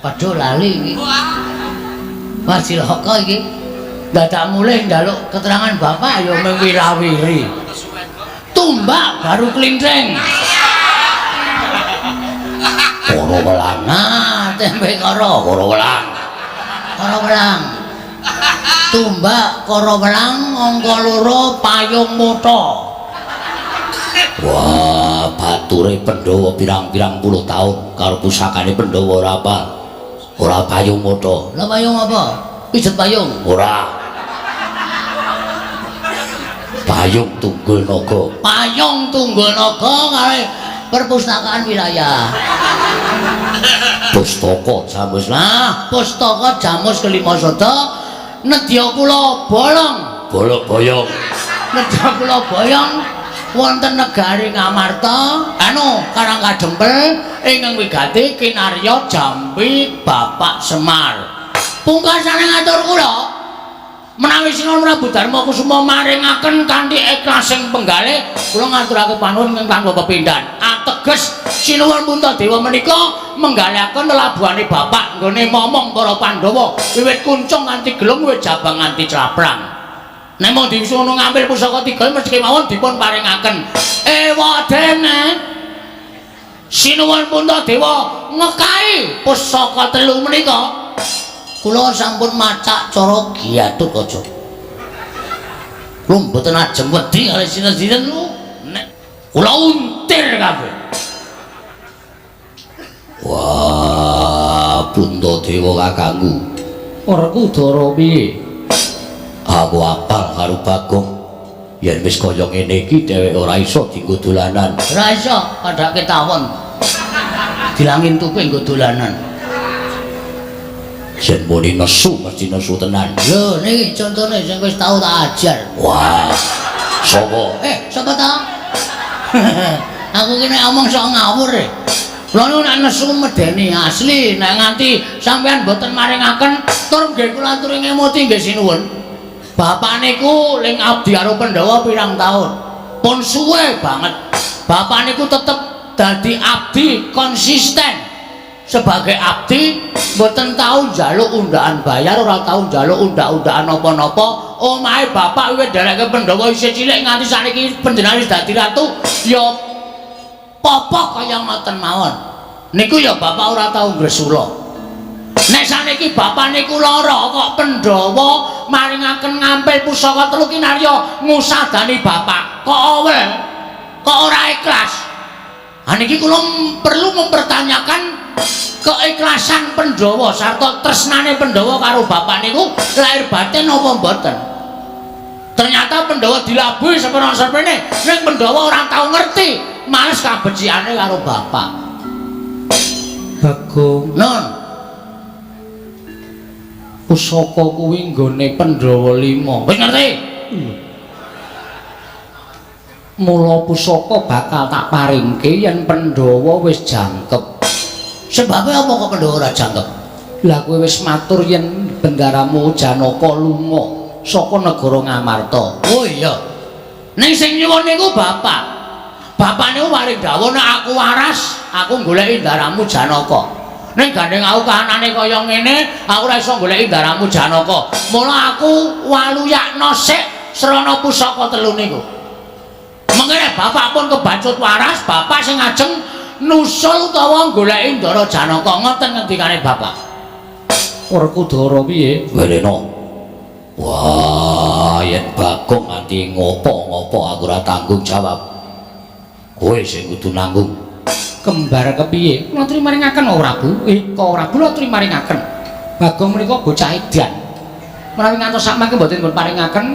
Waduh lali iki. Wah cilaka iki. Dadak mulih njaluk keterangan bapak ya mung wirawiri. Tumbak baru klinthing. Koro welang. Nah, tempe koro, koro welang. Koro welang. Tumbak koro welang angka loro payung mata. Wah, bature Pandhawa pirang-pirang puluh taun karo pusakane Pandhawa ora apa. Ora payung mata. Lah payung apa? Pijet payung? Ora. Payung Tunggul Naga. Payung Tunggul Naga kare perpustakaan wilayah. Pustaka Jamus. Lah, pustaka Jamus kelima sada nedya kula bolong. Bolong boyong. Nedya kula boyong wonten negari Ngamarta, anu Karang Kadempel ingkang wigati kinarya jampi Bapak Semar. Pungkasane ngatur kula menawi Sinuwun Prabu Darma Kusuma maringaken kanthi ikhlas sing penggalih, kula ngaturake panuwun ingkang tanpa pepindhan. Ateges Sinuwun Puntadewa menika menggalihaken lelabuhane bapak nggone momong para Pandhawa wiwit kuncung nganti gelung, wiwit jabang nganti claprang. Nek mung disuwun ngambil pusaka tiga mesti kemawon dipun paringaken. Ewadene Sinuwun Puntadewa ngekai pusaka telu menika. Kula sampun macak cara Gatotkaca. Kula mboten ajeng wedi kalih sinten-sinten lho. Nek kula untir kabeh. Wah, Puntadewa kakangku. Werkudara piye? Aku apal karo Bagong. Yen wis kaya ngene iki dheweke ora iso dienggo dolanan. Ora iso, padhake tawon. Dilangin tupe nggo dolanan. Yen muni nesu mesti nesu tenan. Lho niki contone sing wis tau tak ajar. Wah. Sapa? Sapa ta? Aku ki nek omong sok ngawur e. Kula niku nek nesu medeni asli, nek nganti sampean mboten maringaken tur nggih kula aturi ngemuti nggih sinuwun. Bapak niku ling abdi karo Pandhawa pirang taun. Pun suwe banget. Bapak niku tetep dadi abdi konsisten. Sebagai abdi mboten tau njaluk undaan bayar, ora tau njaluk undak-undakan napa-napa. Omahe bapak wiwit ndereke Pandhawa isih cilik nganti saniki panjenengan wis dadi ratu ya popok kaya ngoten mawon. Niku ya bapak ora tau ngresula. Nek saniki bapak niku lara kok Pandhawa maringaken ngampil pusaka telu kinarya ngusadani bapak. Kok awel? Kok ora ikhlas? Ha niki kula perlu mempertanyakan keikhlasan Pandhawa sarta tresnane Pandhawa karo bapak niku lahir batin apa mboten. Ternyata Pandhawa dilabuhi seperon-seprene, ning Pandhawa ora tau ngerti, males kabeciane karo bapak. Bagong, Nun, pusaka kuwi nggone Pandhawa 5. Wis ngerti? Mula pusaka bakal tak paringke yen Pandhawa wis jangkep. Sebabe apa kok Pandhawa ora jangkep? Lah kowe wis matur yen bendaramu Janaka lunga saka negara Ngamarta. Oh iya. Ning sing nyuwun niku bapak. Bapak niku paring dawuh nek aku waras, aku goleki ndaramu Janaka. Ning gandeng aku kahanane kaya ngene, aku ora iso goleki ndaramu Janaka. Mula aku waluyakna sik srana pusaka telu niku. Mengkene bapak pun kebacut waras, bapak sing ajeng nusul utawa goleki ndara Janaka. Ngoten ngendikane bapak. Werkudara piye? Welena. Wah, yen Bagong nganti ngopo-ngopo aku ora tanggung jawab. Kowe sing kudu nanggung. Kembar kepiye? Kula trimaringaken Prabu. Kok Prabu kula trimaringaken. Bagong menika bocah edan. Menawi ngantos sakmangke mboten dipun paringaken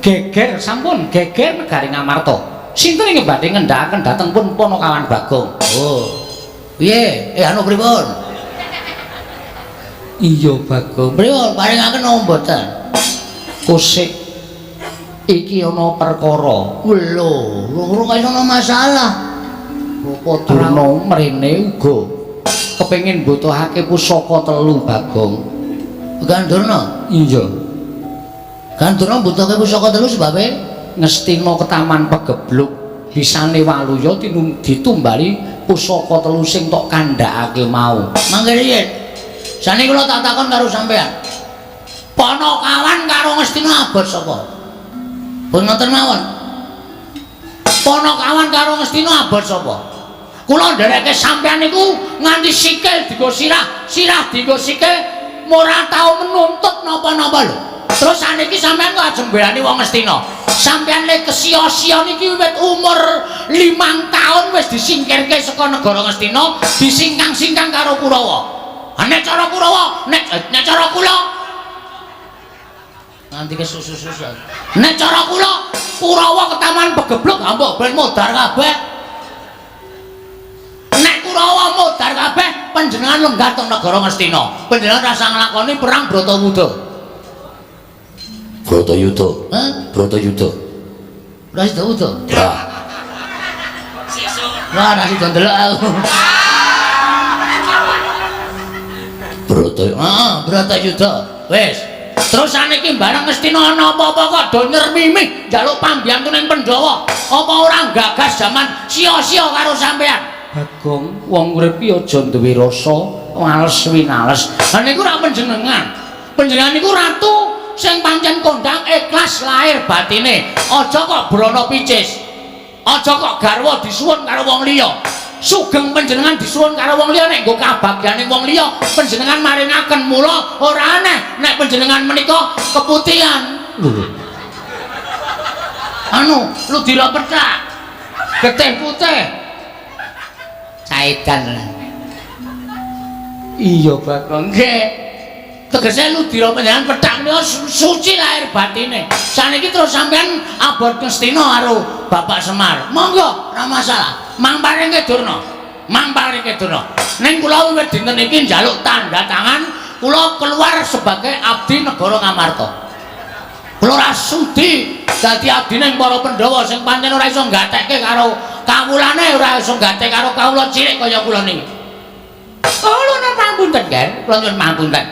geger sampun geger negari Ngamarta. Sinten ingkang badhe ngendhakaken dhateng pun Panakawan Bagong? Oh. Piye? Anu pripun? Iya Bagong. Pripun paringaken napa mboten? Kusik iki ana perkara. Lho, lho kok iso ana masalah. Bapak Durna mrene uga kepengin mbutuhake pusaka telu Bagong. Gandurna? Iya. Gandurna mbutuhake pusaka telu sebabe Ngastina ketaman pegebluk bisane waluya ditumbali pusaka telu sing tok kandhakake mau. Mangke riyin. Sane kula tak takon karo sampean. Panakawan karo Ngastina abot sapa? Pun ngoten mawon. Panakawan karo Ngastina abot sapa? Kula ndereke sampean niku nganti sikil dienggo sirah, sirah dienggo sikil, ora tau menuntut napa-napa lho. Terus saniki sampean kok ajeng mbelani wong Ngastina. Sampean le kesia-sia niki wiwit umur 5 tahun wis disingkirke saka negara Ngastina, disingkang-singkang karo Kurawa. Nek cara Kurawa, nek cara kula nganti kesusu-susu. Nek cara kula, Kurawa ketaman pegebluk ambok ben modar kabeh. Nek Kurawa modar kabeh, panjenengan lenggah teng negara Ngastina. Panjenengan rasa nglakoni perang Bratayuda. Bratayuda. Hah? Bratayuda. Ora sida uda. Ora. Wah, ora sida ndelok aku. Bratayuda. Heeh, Bratayuda. Wis. Terus saniki bareng Ngastina ana apa-apa kok do nyermimih njaluk pambiyantu ning Pandhawa. Apa ora gagas jaman sia-sia karo sampean? Bagong, wong urip ki aja duwe rasa wales winales. Lah niku ora panjenengan. Panjenengan niku ratu sing pancen kondang ikhlas lahir batine. Aja kok brana picis. Aja kok garwa disuwun karo wong liya. Sugeng panjenengan disuwun karo wong liya nek nggo kabagyane wong liya, panjenengan maringaken. Mula ora aneh nek panjenengan menika keputihan. Lho. Anu, ludira pethak. Getih putih. Saedan. Iya Bagong. Nggih. Tegese ludira panjenengan pethak menika suci lahir batine. Saniki terus sampean abot Ngastina karo Bapak Semar. Monggo, ora masalah. Mang paringke Durna. Mang paringke Durna. Ning kula wiwit dinten iki njaluk tanda tangan, kula keluar sebagai abdi negara Ngamarta. Kula ora sudi dadi abdine para Pandhawa sing pancen ora iso nggatekke karo kawulane, ora iso nggatekke karo kawula cilik kaya kula niki. Oh, lho pangapunten, Ger. Kula nyuwun pangapunten.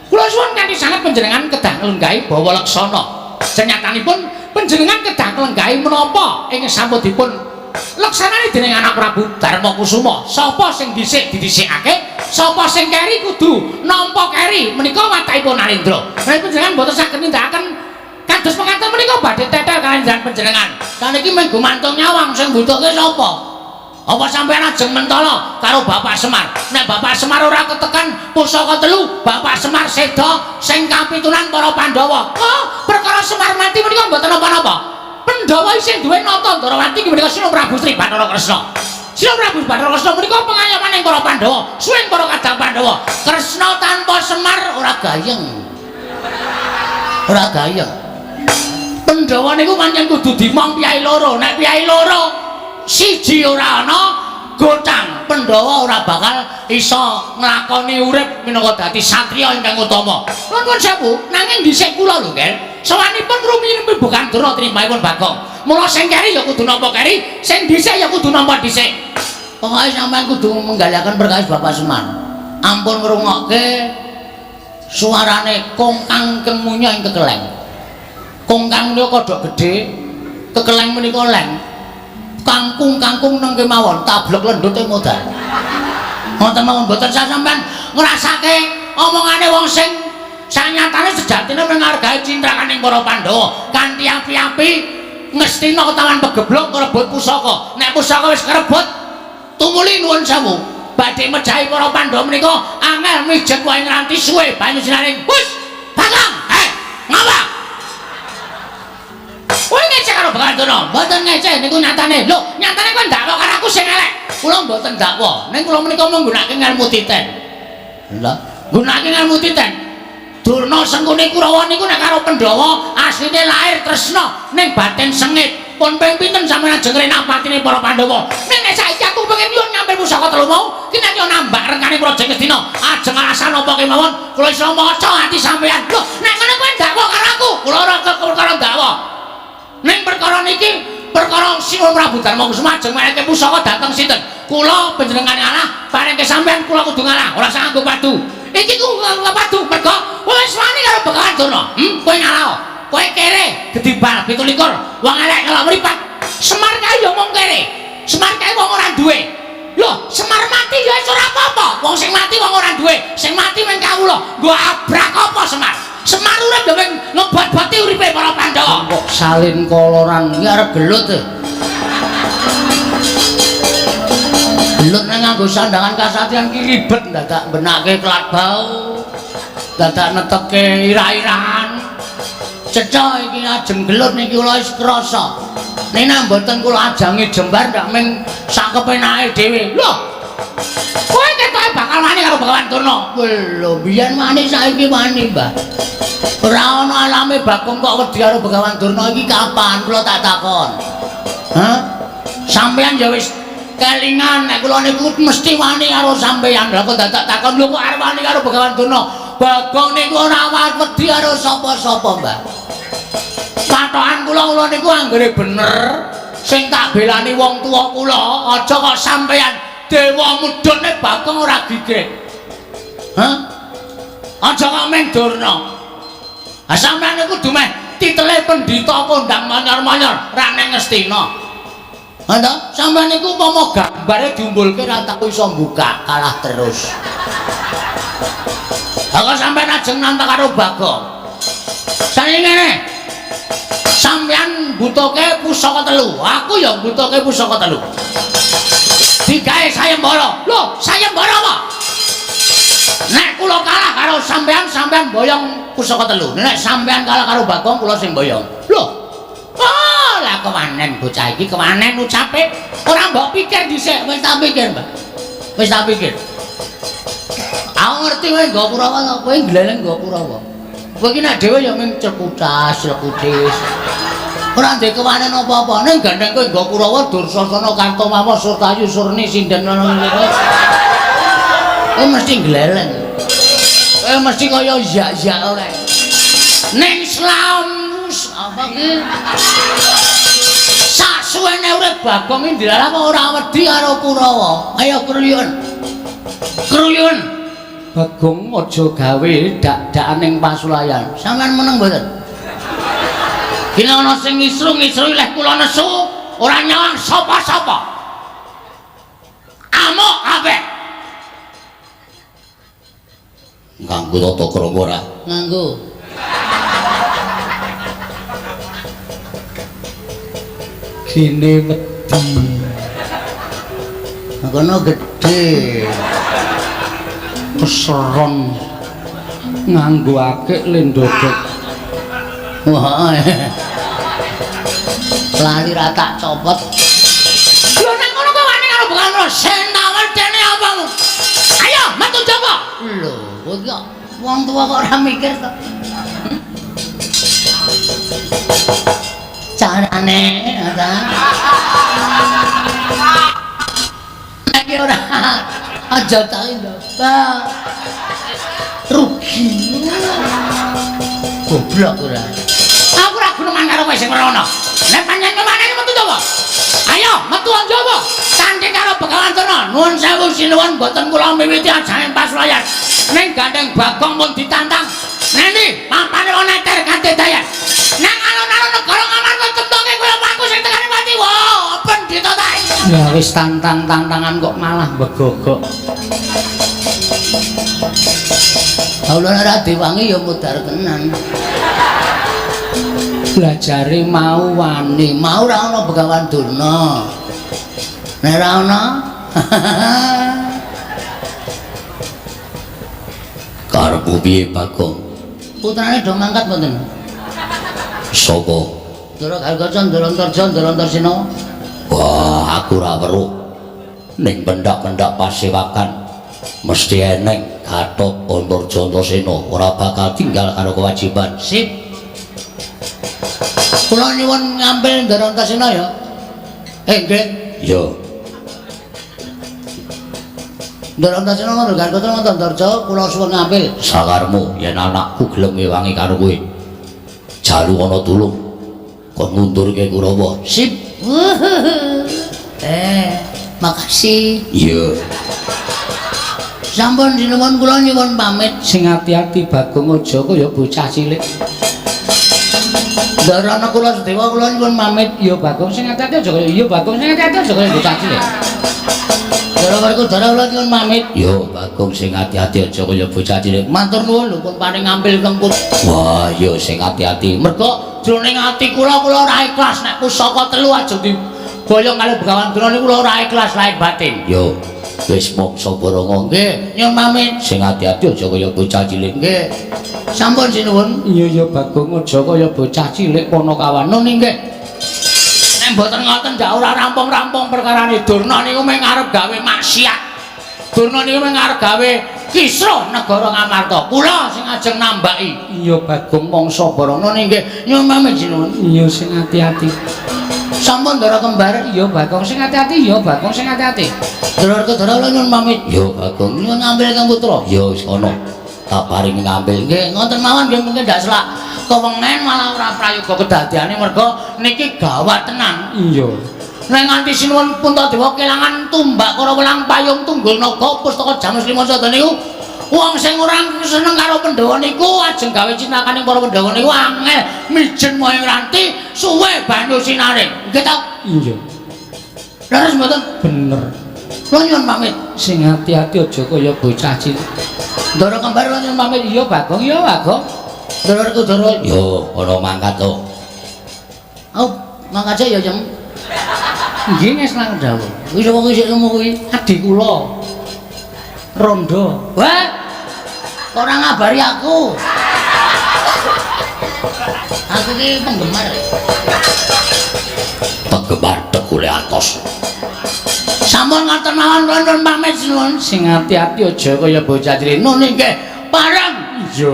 Kula suwun kanthi sanget panjenengan kedah nglenggahi bawa leksana. Senyatanipun panjenengan kedah nglenggahi menapa ing sampun dipun leksanani dening anak Prabu Darma Kusuma. Sapa sing dhisik didhisikake, sapa sing keri kudu nampa keri. Menika watakipun Narendra. Menawi panjenengan mboten saged nindakaken kados mekaten menika badhe tetel kaliyan panjenengan. Saniki mung gumantung nyawang sing mbutuhke sapa? Apa sampeyan ajeng mentala karo Bapak Semar? Nek Bapak Semar ora ketekan pusaka telu, Bapak Semar seda sing kapitunan para Pandhawa. Oh, perkara Semar mati menika mboten napa-napa. Pandhawa isih duwe nata Ndarawati inggih menika Sina Prabu Sri Bathara Kresna. Sina Prabu Bathara Kresna menika pengayomaning para Pandhawa, suwing para kadang Pandhawa. Kresna tanpa Semar ora gayeng. Ora gayeng. Pandhawa niku pancen kudu dimong piyai loro. Nek piyai loro siji ora ana gotang, Pandhawa ora bakal iso nglakoni urip minangka dadi satriya ingkang utama. Nuwun sewu, nanging dhisik kula lho, Ger. Sowanipun rumiyin bukan Durna trimahipun Bagong. Mula sing keri ya kudu nampa keri, sing dhisik ya kudu nampa dhisik. Pokoke sampean kudu menggalaken perkawis Bapak Semar. Ampun ngrungokke suarane kongkang kemunya ing kekeleng. Kongkang menika kodhok gedhe, kekeleng menika leng. Kangkung-kangkung nang kemawon, tablek lendute modal. Ngoten mawon mboten sampean ngrasake omongane wong sing sanyatane sejatine menghargai cintrakaning para Pandhawa kanthi api-api ngestina ketawan pegeblok ngrebut pusaka. Nek pusaka wis kerebut tumuli nuwun sewu badhe mejahi para Pandhawa menika angel mijet wae ngranti suwe banyu sinaring. Hus! Bagong! Heh, ngapa? Kowe ngecek karo Begawan Durna? Mboten ngecek niku nyatane. Lho, nyatane kowe ndakwa karo aku sing elek. Kula mboten dakwa. Ning kula menika menggunakake ngelmu titen. Lha, nggunakake ngelmu titen. Durna Sengkuni Kurawa niku nek karo Pandhawa asline lahir tresna ning batin sengit. Pun ping pinten sampeyan ajeng ngrenak patine para Pandhawa. Ning nek saiki aku pengen nyuwun ngambil pusaka telu mau, ki nek yo nambah rengkane Praja Ngastina. Ajeng alasan apa kemawon kula iso maca ati sampeyan. Lho, nek ngono kowe ndakwa karo aku, kula ora perkara ndakwa. Ning perkara niki perkara Sinuwun Prabu Darma Kusuma ajeng menehke pusaka dhateng sinten? Kula panjenengane ngalah, parengke sampeyan kula kudu ngalah, ora usah nganggo padu. Iki ku padu mergo wis wani karo Begawan Durna. Kowe ngalah. Kowe kere gedhi bal 27, wong elek ngelok mripat. Semar kae ya mung kere. Semar kae wong ora duwe. Lho, Semar mati ya wis ora apa-apa. Wong sing mati wong ora duwe, sing mati mung kawula. Nggo abrak apa Semar? Semar urip ya mung ngebot-boti uripe para Pandhawa. Kok salin koloran iki arep gelut e. Gelut nek nganggo sandangan kasatriyan ki ribet dadak benake kelat bau. Dadak neteke ira-irahan. Cetha iki ajeng gelut niki kula wis krasa. Nek nek mboten kula ajangi jembar ndak ming sak kepenake dhewe. Lho. Kowe ketoke bakal wani karo Begawan Durna. Lho, biyen wani saiki wani, Mbah. Ora ana alame Bagong kok wedi karo Begawan Durna iki kapan kula tak takon. Hah? Sampeyan ya wis kelingan nek kula niku mesti wani karo sampeyan. Lah kok dadak takon lho kok arep wani karo Begawan Durna? Bagong niku ora wedi karo sapa-sapa, Mbah. Patokan kula niku anggere bener sing tak belani wong tuwa kula, aja kok sampeyan dewa mudhune Bagong ora gigih. Hah? Aja kok meng Durna. Ha sampeyan niku kudu meh titele pendhita kondang manyor-manyor ra neng Ngastina. Ha ta? Sampeyan niku umpama gambare diumbulke ra tau iso mbuka, kalah terus. Ha kok sampeyan ajeng nantang karo Bagong. Saiki ngene. Sampeyan mbutuhke pusaka telu, aku ya mbutuhke pusaka telu. Digawe sayembara. Lho, sayembara apa? Nek kula kalah karo sampeyan, sampeyan boyong pusaka telu. Nek sampeyan kalah karo Bagong, kula sing boyong. Lho. Oh, lah kewanen bocah iki, kewanen ucape. Ora mbok pikir dhisik, wis tak pikir, Mbah. Wis tak pikir. Aku ngerti kowe nggo Kurawa to, kowe gleleng nggo Kurawa. Kowe iki nek dhewe ya mung cekutas, cekutis. Ora ndek kewanen apa-apa, ning gandeng kowe nggo Kurawa Dursasana Kartomawa Surtayu Surni sinden ngono kuwi. Kowe mesti gleleng. Kowe mesti kaya yak-yak kae. Ning slamus apa ki? Sak suwene urip Bagong iki ndilalah ora wedi karo Kurawa. Ayo kruyun. Kruyun. Bagong aja gawe dak-dakan ning pasulayan. Sampeyan meneng mboten? Dene ana sing ngisru-ngisru leh kula nesu, ora nyawang sapa-sapa. Amuk kabeh. Nganggo tata krama ora? Nganggo. Gene wedi. Kono gedhe. Keseron nganggo akik lendodok. Wah. Lali ra tak copot. Lho nek ngono kowe wani karo Begawan Durna, sing tak wedeni apamu? Ayo metu jaba. Lho, kowe iki wong tuwa kok ora mikir to. Carane ta. Nek ora aja tak ndobak. Rugi. Goblok ora. Aku ora guneman karo kowe sing merono. Nek pancen kemane metu to, Pak? Ayo metu njaba. Tanding karo Begawan Durna. Nuwun sewu sinuwun mboten kula miwiti ajane pasulayan. Ning gandeng Bagong mun ditantang. Nendi pampane wong neter kanthi dayan. Nang alun-alun negara Ngamarta centonge kaya paku sing tekane mati. Wah, pendhita ta. Ya wis tantang-tantangan kok malah begogok. Kula ora diwangi ya mudhar tenan. Blajare mau wani, mau ora ana Begawan Durna. Nek ora ana karepmu piye Bagong? Putrane do mangkat mboten? Sapa? Ndara Gargaca, Ndara Antarja, Ndara Antarsena. Wah, aku ora weruh. Ning pendak-pendak pasewakan mesti eneng Gatot Antarja Antasena ora bakal tinggal karo kewajiban. Sip. Kula nyuwun ngambil Ndara Antasena ya. Nggih. Iya. Ndara Antasena ngono Gargaca ngono Antarja kula suwun ngambil. Sakarmu yen anakku gelem ngewangi karo kowe. Jalu ana tulung kon ngundurke Kurawa. Sip. Makasih. Iya. Sampun sinuwun kula nyuwun pamit. Sing ati-ati Bagong aja kaya bocah cilik. Ndara Nakula Sadewa kula nyuwun pamit. Iya Bagong sing ati-ati aja kaya iya Bagong sing ati-ati aja kaya bocah cilik. Ndara Werkudara kula nyuwun pamit. Iya Bagong sing ati-ati aja kaya bocah cilik. Matur nuwun lho pun paring ngambil kengkut. Wah iya sing ati-ati. Mergo jroning ati kula kula ora ikhlas nek pusaka telu ajeng diboyong kali Begawan Durna niku kula ora ikhlas lahir batin. Yo wis mangsa baranga. Nggih, nyuwun pamit. Sing ati-ati aja kaya bocah cilik. Nggih. Sampun sinuwun. Iya ya Bagong aja kaya bocah cilik Panakawan. Nun nggih. Nek mboten ngoten ndak ora rampung-rampung perkarane Durna niku mung arep gawe maksiat. Durna niku mung arep gawe kisruh negara Ngamarta. Kula sing ajeng nambaki. Iya Bagong mangsa baranga. Nun nggih, nyuwun pamit sinuwun. Iya sing ati-ati. Sampun Ndara kembar. Iya Bagong sing ati-ati. Iya Bagong sing ati-ati. Ndara Werkudara kula nyuwun pamit. Iya Bagong nyuwun ngambil kang putra. Iya wis ana. Tak paringi ngambil. Nggih, ngoten mawon nggih mungkin ndak selak kewengen malah ora prayoga kedadiane mergo niki gawat tenan. Iya. Nek nganti sinuwun Puntadewa kelangan tumbak Kara welang payung tunggul naga pustaka Jamus Lima Sada niku wong sing ora seneng karo Pandhawa niku ajeng gawe cinakaning para Pandhawa niku angel mijen moyo ranti suwe banyu sinare. Nggih ta? Iya. Leres mboten? Bener. Kula nyuwun pamit. Sing ati-ati aja kaya bocah cilik. Ndara kembar kula nyuwun pamit. Iya Bagong, iya Bagong. Ndara Werkudara. Yo, ana mangkat to. Oh, mangkat ya, Yem. Nggih ngeslang dawuh. Wis wong isih lemu kuwi. Adi kula. Rondo. Wah. Ora ngabari aku. Aku ki penggemar. Penggemar tegule atos. Sampun ngoten mawon kula nyuwun pamit sinuwun. Sing ati-ati aja kaya bocah cilik. Nun nggih. Pareng. Iya.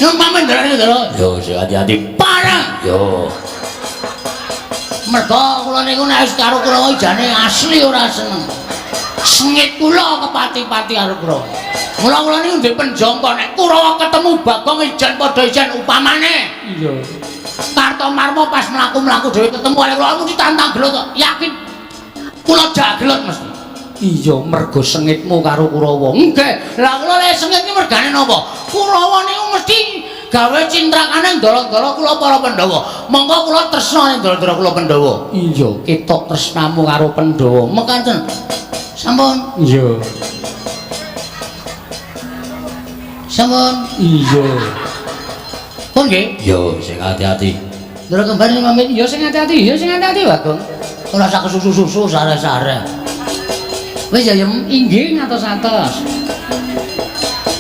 Nyuwun pamit Ndara Ndara. Yo sing ati-ati. Pareng. Yo. Mergo kula niku nek wis karo Kurawa jane asli ora seneng. Sengit kula kepati-pati karo Kurawa. Mula kula niku ndek penjangka nek Kurawa ketemu Bagong ijen padha ijen upamane. Iya. Kartomarma pas mlaku-mlaku dhewe ketemu karo kula mesti tantang gelut kok. Yakin. Kula jak gelut mesti. Iya, mergo sengitmu karo Kurawa. Nggih. Lah kula lek sengit iki mergane napa? Kurawa niku mesti gawe cintrakane ndara-ndara kula para Pandhawa. Monggo kula tresna ning ndara-ndara kula Pandhawa. Iya, ketok tresnamu karo Pandhawa. Mekaten. Sampun. Iya. Sampun. Iya. Pun nggih. Yo sing ati-ati. Ndara kembar sing pamit. Iya sing ati-ati, iya sing ati-ati Bagong. Ora sak kesusu-susu sare-sare. Wis ya Yem, inggih ngatos-atos.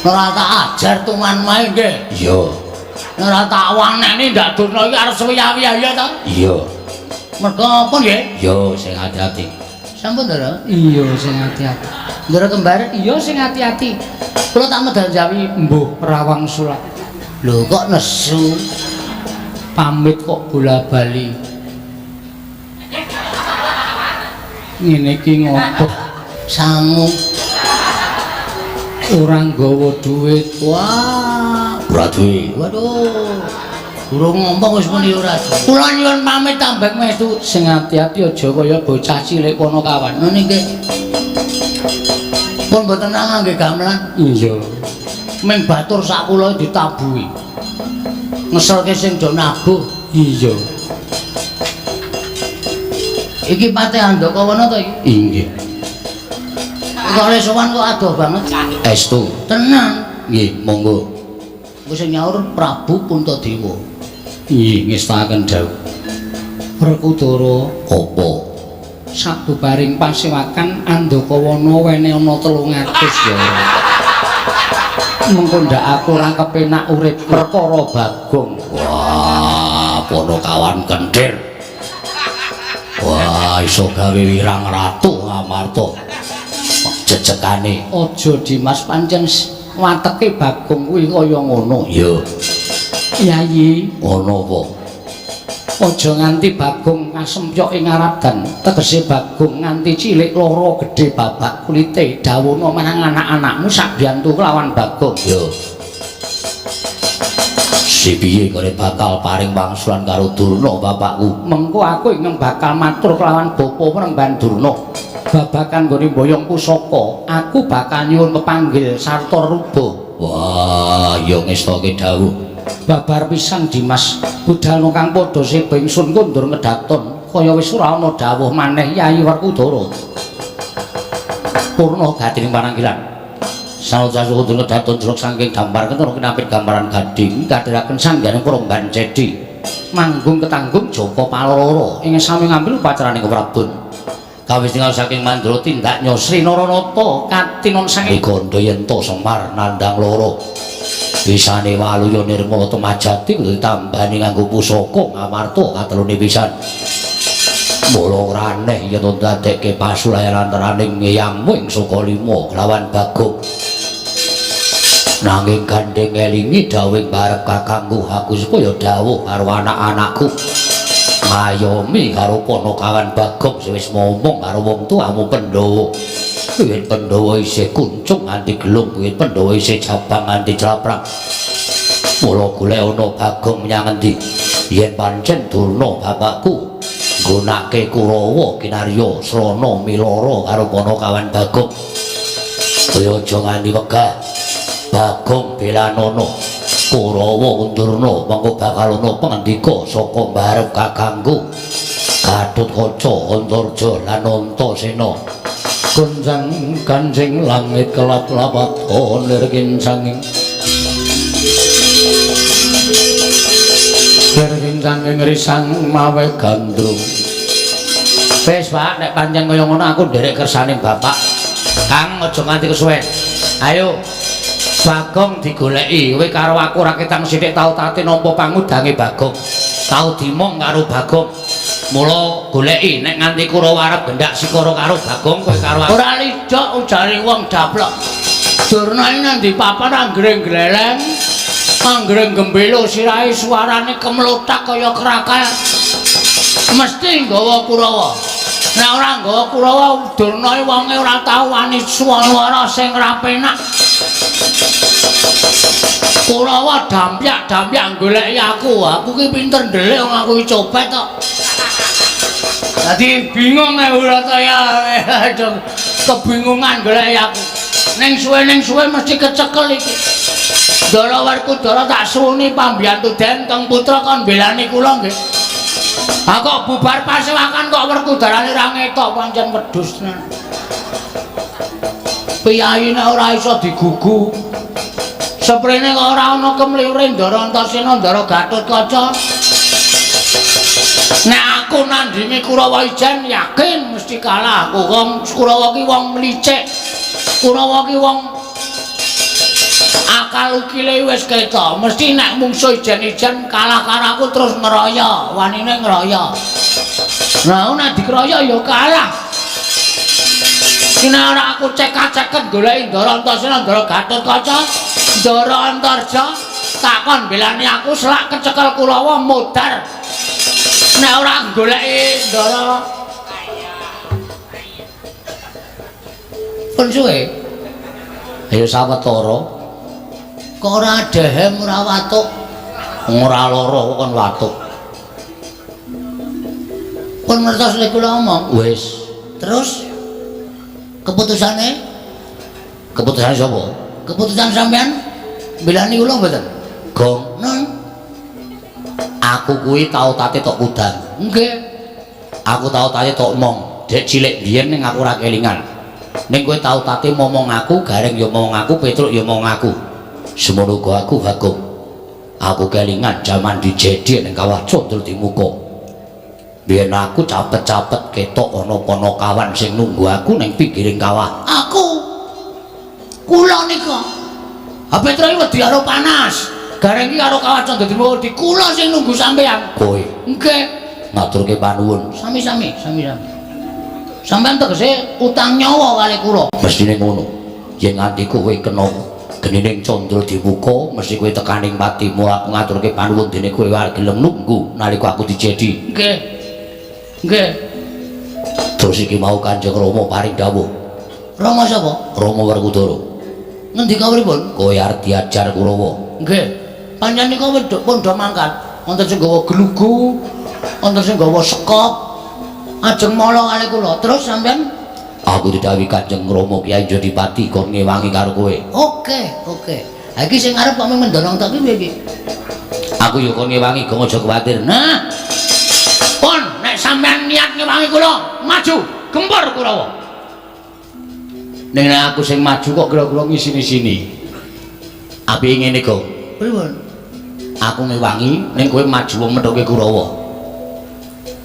Ora tak ajar tuman mae nggih. Iya. Ora tak waneni ndak Durna iki arep suwiya-wiya ya ta? Iya. Mergo apa nggih? Yo sing ati-ati. Sampun Ndara. Iya sing ati-ati. Ndara kembar, iya sing ati-ati. Kula tak medal jawi mbuh Rawang Sulat. Lho kok nesu? Pamit kok bola-bali. Ngene iki ngopo? Sangu. Ora nggawa duit. Wah, ora duwe. Waduh. Durung ngomong wis muni ora. Kula nyuwun pamit tambeng mestu. Sing ati-ati aja kaya bocah cilik Panakawan. Ngono nggih. Pun mboten ngangge gamelan. Iya. Ming batur sak kula ditabuhi. Ngeselke sing do nabuh. Iya. Iki Patih Handakawana to iki? Inggih. Kok oleh sowan kok adoh banget. Estu. Tenang. Nggih, monggo. Wis sing nyaur Prabu Puntadewa. Nggih, ngestakaken dawuh. Werkudara, Apa? Sabubaring pasewakan Andakawana wene ana 300 ya. Mengko ndak aku ora kepenak urip perkara Bagong. Wah, Ponokawan kendir. Wah, iso gawe wirang ratu Ngamarta. Jejekane. Aja Dimas, pancen wateke Bagong kuwi kaya ngono. Iya. Yayi, Ngono apa? Aja nganti Bagong kasempyok ing Aradan. Tegese Bagong nganti cilik lara gedhe babak kulite. Dawuhna marang anak-anakmu sabiyantu kelawan Bagong. Yo. Si piye kare bakal paring wangsulan karo Durna bapakku? Mengko aku ingkang bakal matur kelawan Bapa Premban Durna. Babagan nggone mboyong pusaka, aku bakal nyuwun pepanggil sarta ruba. Wah, ya ngestake dawuh. Babar pisan Dimas, budalna kang padha seba ingsun kondur ngedaton, kaya wis ora ana dawuh maneh Yayi Werkudara. Purna gatining pananggilan. Sanuja kondur ngedaton jrok saking gambar ketara kinapit gambaran gading kadhiraken sangganing Premban Cedi. Manggung ketanggung Jaka Paloro ing sami ngambil upacaraning Prabon. Kawis tinggal saking Mandra tindak Sri Naranata katinon saking Gandha yen to Semar nandang loro. Bisane waluya nirmala temajati kudu ditambani nganggo pusaka Ngamarta katelune pisan. Mula ora aneh yen ndadekke pasulayan antaraning eyangmu ing Sukalima kelawan Bagong. Nanging gandeng elingi dawuhing barep kakangku aku supaya dawuh karo anak-anakku. Ngayomi karo Ponokawan Bagong sing wis momong karo wong tuamu Pandhawa. Wiwit Pandhawa isih kuncung nganti gelung, wiwit Pandhawa isih jabang nganti claprang. Mula golek ana Bagong menyang endi? Yen pancen Durna bapakku nggunake Kurawa kinarya srana milara karo Ponokawan Bagong. Kaya aja nganti wegah. Bagong belanana Kurawa undurna mengko bakal ana pangandika saka mbarep kakangku Gatotkaca Antarja lan Antasena. Gonjang ganjing langit kelap-lapat lir kincanging lir kincanging risang mawe gandrung. Wis Pak, nek pancen kaya ngono aku nderek kersane bapak. Kang aja nganti kesuwen. Ayo Bagong digoleki, kowe karo aku ora ketang sithik tau tate nampa pangudange Bagong. Tau dimong karo Bagong. Mula goleki nek nganti Kurawa arep gendak sikara karo Bagong kowe karo aku. Ora lidhok ujare wong daplok. Durna iki nang ndi papan anggere gleleng, anggere gembelo sirahe suarane kemlothak kaya krakal. Mesti nggawa Kurawa. Nek ora nggawa Kurawa Durna iki wonge ora tau wani swara sing ora penak. Kurawa dampyak-dampyak goleki aku. Aku ki pinter ndelik wong aku ki copet kok. Dadi bingung ae ora ta ya. Kebingungan goleki aku. Ning suwe mesti kecekel iki. Ndara Werkudara tak suwuni pambiyantu Den Kang Putra kon belani kula nggih. Ha kok bubar pasewakan kok Werkudarane ra ngetok pancen wedhus tenan. Piyayi nek ora iso digugu. Seprene kok ora ana kemliure Ndara Antasena Ndara Gatotkaca. Nek aku nandingi Kurawa ijen yakin mesti kalah aku. Wong Kurawa ki wong licik. Kurawa ki wong akal ukile wis ketok. Mesti nek mungsuh ijen-ijen kalah karo aku terus ngeroyo, wanine ngeroyo. Nah, nek dikeroyo ya kalah. Nek ora aku cekak-ceket goleki Ndara Antasena Ndara Gatotkaca, Ndara Antarja, takon belani aku selak kecekel Kurawa modar. Nek ora goleki Ndara pun suwe. Ayo sawetara. Kok ora dehem ora watuk? Ora lara kok kon watuk. Pun ngertos lek kula omong. Wis. Terus keputusane? Keputusane sapa? Keputusan sampean belani kula mboten? Gong. Nun. Aku kuwi tau tate tok udan. Nggih. Aku tau tate tok mong. Dek cilik biyen ning aku ora kelingan. Ning kowe tau tate momong aku, Gareng ya momong aku, Petruk ya momong aku. Semono uga aku Bagong. Aku kelingan jaman dijedi ning Kawah Candradimuka. Biyen aku capet-capet ketok ana panakawan sing nunggu aku ning pinggiring kawah. Aku kula nika. Ha Petra iki wedi karo panas. Gareng iki karo Kawah Candradimuka di kula sing nunggu sampean. Kowe. Nggih. Ngaturke panuwun. Sami-sami, sami-sami. Sampean tegese utang nyawa kali kula. Mestine ngono. Yen nganti kowe kena genining Candradimuka, mesti kowe tekaning patimu. Aku ngaturke panuwun dene kowe wae gelem nunggu nalika aku dijedi. Nggih. Nggih. Terus iki mau Kanjeng Rama paring dawuh. Rama sapa? Rama Werkudara. Ngendika pripun? Kowe arep diajar Kurawa. Nggih. Pancen nika wedhuk pun do mangkat. Wonten sing gawa glugu, wonten sing gawa sekop. Ajeng mala kali kula. Terus sampean aku didhawuhi Kanjeng Rama Kyai Jodipati kon ngewangi karo kowe. Oke, oke. Ha iki sing arep kok mendonong tok iki piye iki? Aku yo kon ngewangi, gong aja kuwatir. Nah. Pun nek sampean niat ngewangi kula, maju, gempur Kurawa. Ning nek aku sing maju kok kira-kira ngisini-sini. Apike ngene, Gong. Pripun? Aku ngewangi ning kowe maju wong methuke Kurawa.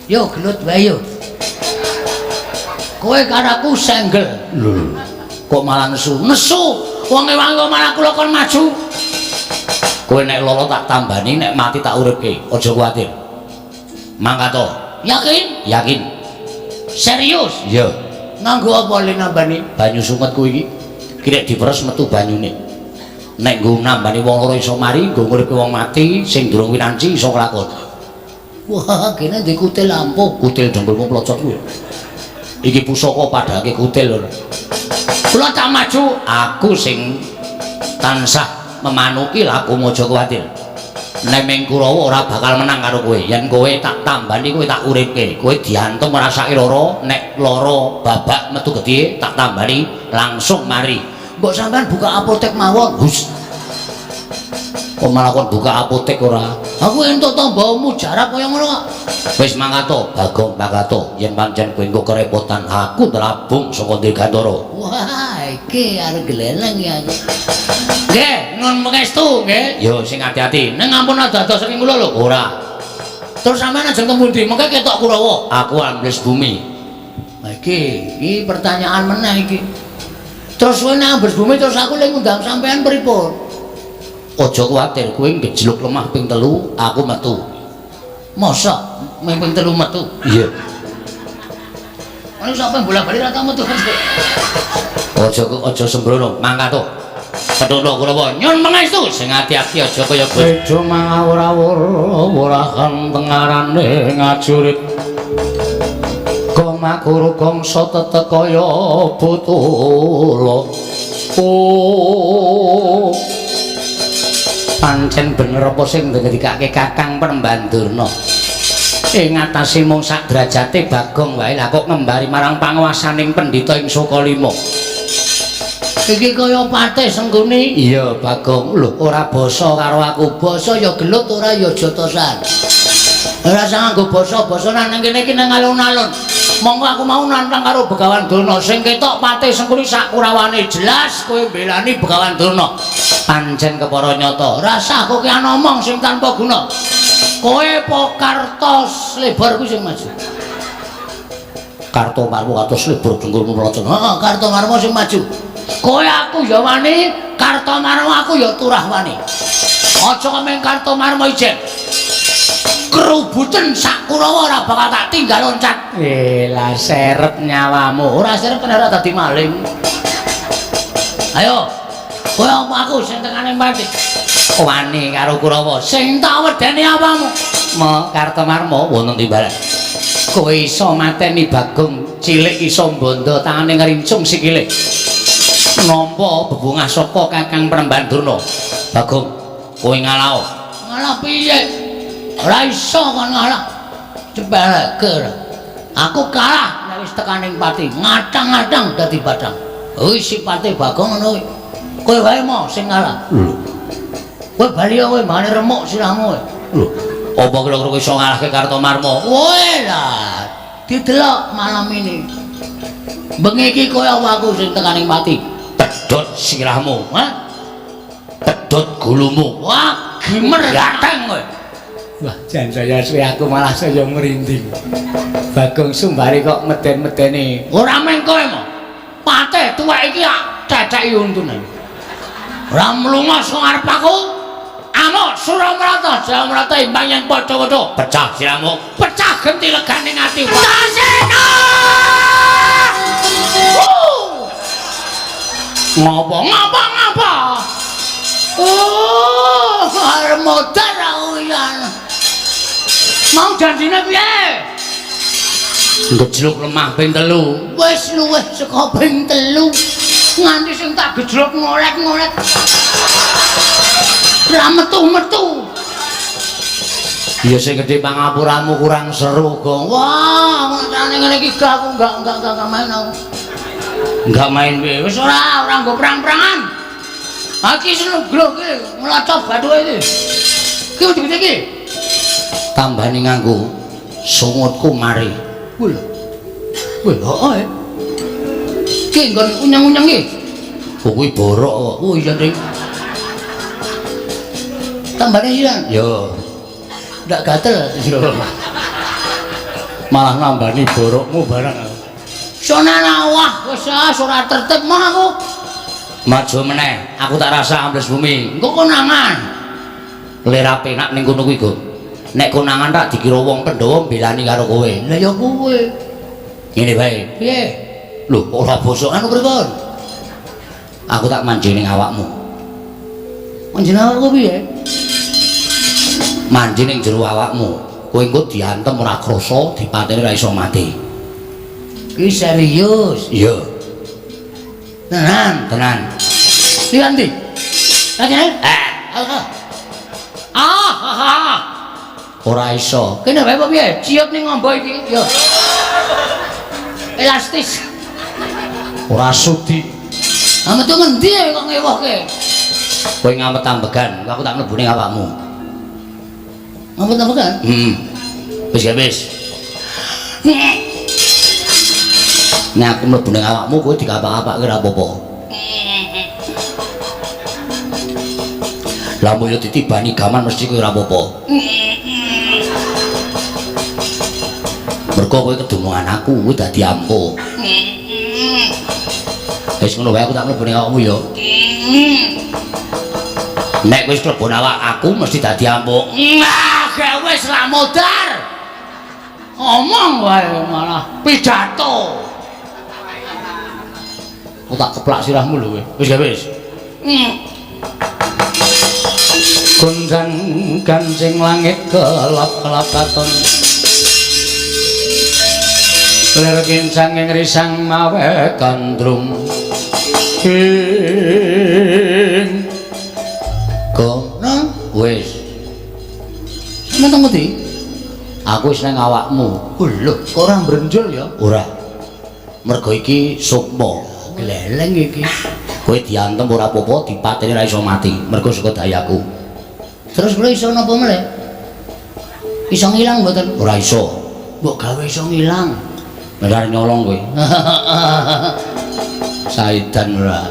Yo gelut wae yo. Kowe karo aku senggel. Lho. Kok malah nesu? Nesu. Wong ngewangi kok malah kula kon maju. Kowe nek lolo tak tambani, nek mati tak uripke. Aja kuwatir. Mangkat to. Yakin? Yakin. Serius? Iya. Nganggo apa le nambani? Banyu sumet kuwi iki. Ki nek diperes metu banyune. Nek nggo nambani wong loro iso mari, nggo nguripke wong mati sing durung winanci iso kelakon. Wah, kene ndek kutil ampuh. Kutil dengkulmu plocot kuwi. Iki pusaka padhake kutil lho. Kula tak maju, aku sing tansah memanuki lakumu aja kuwatir. Nek ming Kurawa ora bakal menang karo kowe. Yen kowe tak tambani kowe tak uripke. Kowe diantem ngrasake lara, nek lara babak metu getih tak tambani langsung mari. Mbok sampean buka apotek mawon. Hus. Kok malah kon buka apotek ora? Aku entuk tamba mujarab kaya ngono kok. Wis mangkat to, Bagong mangkat to. Yen pancen kowe engko kerepotan, aku nrabung saka Dirgantara. Wah, iki arep gleleng ya aku. Nggih, nuwun pangestu nggih. Yo sing ati-ati. Ning ampun ado-ado saking kula lho. Ora. Terus sampean ajeng teng pundi? Mengke ketok Kurawa. Aku ambles bumi. Lah iki, iki pertanyaan meneh iki. Terus kowe nek ambles bumi terus aku le ngundang sampean pripun? Aja kuwatir, kowe ngejluk lemah ping 3, aku metu. Mosok ming ping 3 metu? Iya. Ana sapa bola-bali ra tau metu. Aja aja sembrono, mangkat to. Pethuno Kurawa, nyun pangestu sing ati-ati aja kaya Bejo mangawur-awur ora tengarane ngajurit. Gomakuru gongso tetek kaya butula. Oh. Pancen bener apa sing ngendikake Kakang Prembandurna. Ing atase mung sak derajate Bagong wae lah kok ngembari marang panguwasaning pendhita ing Sukalima. Iki kaya patih Sengkuni. Iya, Bagong. Lho, ora basa karo aku. Basa ya gelut ora ya jotosan. Ora usah nganggo basa-basa nang kene iki nang alun-alun. Monggo aku mau nantang karo Begawan Durna. Sing ketok patih Sengkuni sak kurawane jelas kowe mbelani Begawan Durna. Pancen kepara nyata. Rasah kowe ki omong sing tanpa guna. Kowe po Karto Slebor kuwi sing maju. Karto Marmo Karto Slebor dengkulmu mlocot. Heeh, Karto Marmo sing maju. Kowe aku ya wani, Karto Marmo aku ya turah wani. Aja kemeng Karto Marmo ijen. Kerubuten sak Kurawa ora bakal tak tinggal loncat. Lah serep nyawamu. Ora serep ora dadi maling. Ayo. Kowe apa aku sing tekane mati? Wani karo Kurawa. Sing tak wedeni apamu? Mo Karto Marmo wonten timbalan. Kowe iso mateni Bagong cilik iso mbondo tangane ngrincung sikile. Nampa bebungah saka Kakang Prembandurna. Bagong, kowe ngalah. Ngalah piye? Ora iso kon ngalah. Cepeleke. Aku kalah nek wis tekaning pati, ngatang-ngatang dadi bathang. Wis sipate Bagong ngono kuwi. Kowe wae mo sing ngalah. Lho. Kowe bali kowe mbane remuk sirahmu kowe. Lho, apa kira-kira kowe iso ngalahke Karto Marmo? Kowe lah didelok malam ini. Bengi iki kowe apa aku sing tekaning pati? Pedhot sirahmu, ha? Pedhot gulumu. Wah, gimer gateng kowe. Wah, jan saya suwe aku malah saya merinding. Bagong Sumbari kok meden-medeni. Ora meng kowe mo. Pateh tuwek iki ceceki untune. Ora mlunga saka ngarep aku. Amuk Suramrata, Jamrata imbang yen padha-padha. Pecah siramu, pecah genti legane ati. Antasena! Ngopo ngopo ngopo? Oh, arep modar aku ya. Mau janjine piye? Gejluk lemah ping 3. Wis luwih saka ping 3. Nganti sing tak gejluk ngolek-ngolek. Ora metu-metu. Ya sing gedhe pangapuramu kurang seru, Gong. Wah, macane ngene iki gak aku enggak main aku. Enggak main piye? Wis ora nggo perang-perangan. Iki seneng glok iki, nglocok bathuke iki. Iki gede iki. Tambani nganggo sungutku mari. Wih. Wih, heeh. Iki nggon unyeng-unyeng iki. Oh, kuwi borok kok. Oh iya, Ding. Tambane ilang. Yo. Ndak gatel. Yo. Malah nambani borokmu barang aku. Sonana wah, wis ora tertib mah aku. Maju meneh, aku tak rasa ambles bumi. Engko konangan. Lera penak ning kono kuwi, Gong. Nek konangan tak dikira wong Pandhawa mbelani karo kowe. Lah ya kowe. Ngene wae. Piye? Lho, ora bosok anu pripun? Aku tak manjing ning awakmu. Manjing awakku piye? Manjing ning jero awakmu. Kowe engko diantem ora krasa, dipateni ora iso mati. Iki serius? Iya. Tenan, tenan. Lihat ndi? Lagi? Ah. Ora iso. Kene wae apa piye? Ciut ning ngombo iki. Yo. Elastis. Ora sudi. Ah metu ngendi kok ngewohke? Kowe ngamet ambegan, aku tak mlebu ning awakmu. Ngamet ambegan? Heeh. Wis ya wis. Nek aku mlebu ning awakmu kowe dikapak-kapake ora apa-apa. Lah mulya ditibani gaman mesti kowe ora apa-apa. Mergo kowe kedumungan aku, kowe dadi ampuh. Wis ngono wae aku tak mlebu ning awakmu ya. Nek wis mlebu awak aku mesti dadi ampuh. Nah, wis lah modar. Omong wae malah pidato. Aku tak keplak sirahmu lho kowe. Wis gak wis. Gonjang kancing langit kelap-kelap katon. Lir kincang ing risang mawe gandrung. Ing Gono wis. Sampeyan teng ngendi? Aku wis nang awakmu. Lho, kok ora mbrenjol ya? Ora. Mergo iki sukma. Gleleng iki. Kowe diantem ora apa-apa, dipateni ora iso mati. Mergo saka dayaku. Terus kowe iso napa meleh? Iso ngilang mboten? Ora iso. Mbok gawe iso ngilang. Benar nyolong kowe. Saidan ora.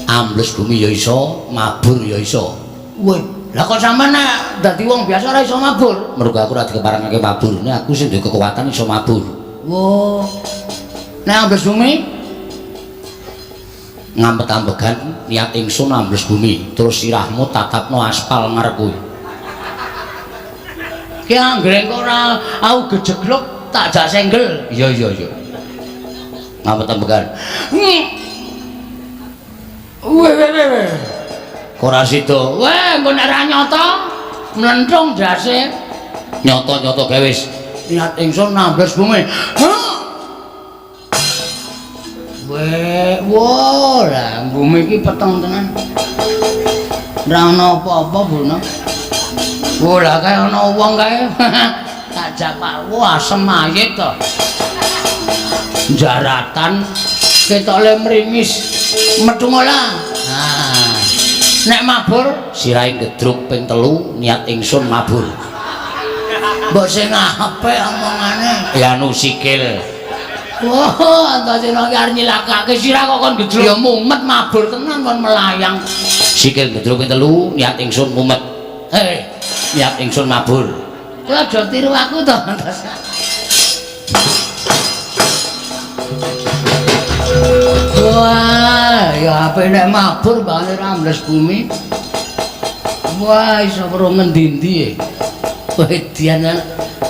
Ambles bumi ya iso, mabur ya iso. Weh, lah kok sampean nek dadi wong biasa ora iso mabur? Mergo aku ora dikeparengake mabur. Nek aku sing duwe kekuatan iso mabur. Wah. Nek ambles bumi ngampet ambegan niat ingsun ambles bumi, terus sirahmu tatapno aspal ngarepku. Ki anggere kok ora aku gejeglok tak jak senggel. Iya iya iya. Ngampet ambegan. Weh weh weh. Ora sida. Weh, engko nek ora nyata mlenthung ndase. Nyata-nyata gawe wis. Niat ingsun ambles bumi. Weh, wah, lah bumi iki peteng tenan. Ora ana apa-apa, Bu. Wah, lah kae ana wong kae. Tak japak, wah asem mayit to. Jaratan ketoke mringis. Metu ngolah. Nah. Nek mabur sirahe gedruk ping 3 niat ingsun mabur. Mbok sing apik omongane. Ya anu sikil. Wah, Antasena iki arep nyilakake sirah kok kon gejluk. Ya mumet mabur tenan kon melayang. Sikil gedruk ping 3 niat ingsun mumet. Hei, niat ingsun mabur. Kowe aja tiru aku to. Wah, ya ape nek mabur bangane ra ambles bumi. Wah, iso weruh ngendi-endi e. Wedian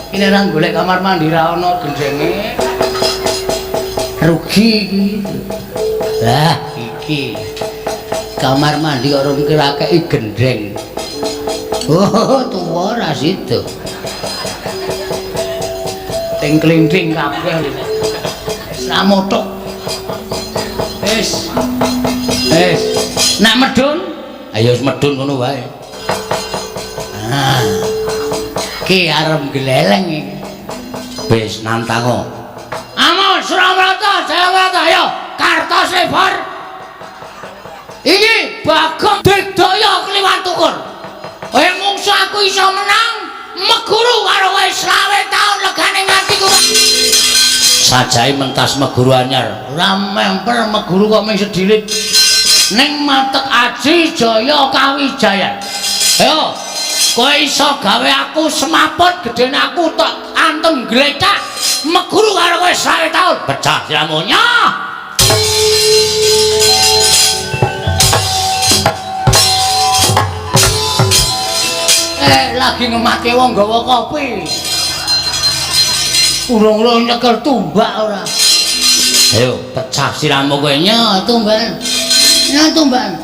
iki nek ra golek kamar mandi ra ono gendenge. Rugi iki. Lah, iki kamar mandi kok rung kirakeki gendeng. Oh, tuwa ra sida. Ting klinting kabeh. Wis ra mothok. Wis. Wis. Nak medun? Ayo wis medun ngono wae. Ah. Ki arep gleleng iki. Wis nantango. Amon Suramarta, Jayawarta, ayo Kartosebar. Iki Bagong Digdaya kliwat tukur. Kowe mungsu aku iso menang meguru karo kowe 20 taun legane ngatiku. Sajae mentas meguru anyar. Ora memper meguru kok mung sedilit. Ning matek aji jaya kawijayan. Ayo, kowe iso gawe aku semaput gedene aku tok antem glecak meguru karo kowe 20 taun. Pecah siramu nyoh. Lagi ngemake wong gawa kopi. Urung-urung nyekel tumbak ora. Ayo pecah siramu kowe nyoh tumbak. Nyoh tumbak.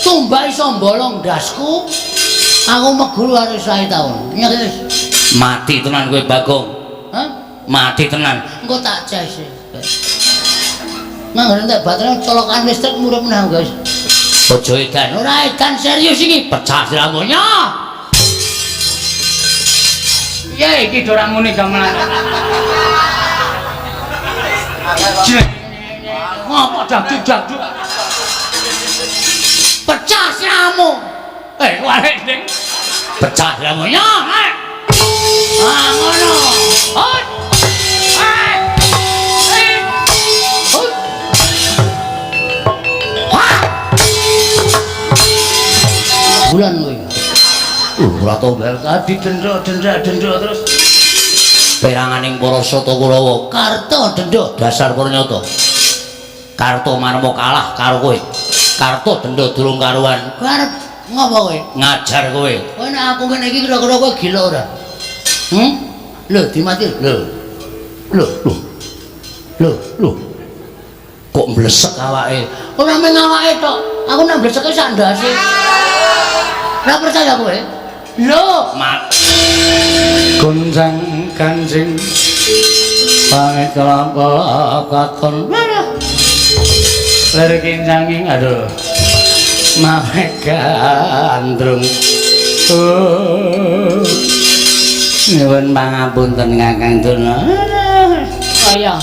Tumbak iso mbolong ndasku. Aku meguru karo 20 taun. Nyoh wis. Mati tenan kowe Bagong. Hah? Mati tenan. Engko tak ces. Nang entek baterai colokan listrik murup meneh, guys. Aja edan. Ora edan serius iki. Pecah siramu nyoh. Piye iki ora muni gamelan. Ngopo dagdug-dagdug. Pecah siramu. Walik ning. Pecah siramu nyoh. Ah ngono. Hot. Bulan kowe. Ora tau bal tadi dendok-dendok terus. Peranganing para Sata Kurawa, Karta dendha dasar pranyata. Karta marma kalah karo kowe. Karta dendha durung karuan. Kowe arep ngopo kowe? Ngajar kowe. Kowe nek aku ngene iki kira-kira kowe gila ora? Lho, dimati lho. Lho, lho. Lho, lho. Kok mblesek awake? Ora mung awake tok. Aku nek mbleseke sak ndase. Ora percaya kowe? Lho, mat. Gonjang kanjing pamit kelapa katon. Lir kinjanging aduh. Mawe gandrung. Nyuwun pangapunten Kakang Durna. Kaya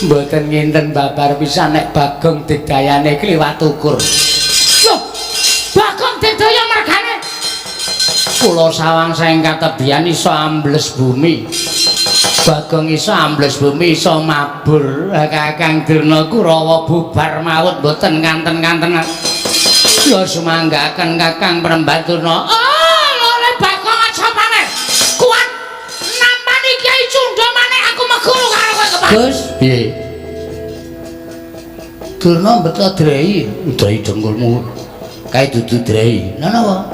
mboten nginten babar pisan nek Bagong Digdayane kliwat ukur. Lho, Bagong Digdaya mergane kula sawang saking katebian iso ambles bumi. Bagong iso ambles bumi iso mabur. Kakang Durna Kurawa bubar maut mboten kanten-kantenan. Kula sumanggaken Kakang Premban Durna. Ah, lho Bagong aja pamer. Kuat nampani Kyai Cundamane aku meguru karo kowe kepan. Gus, piye? Durna beto drei, drei dengkulmu. Kae dudu drei. Lha napa?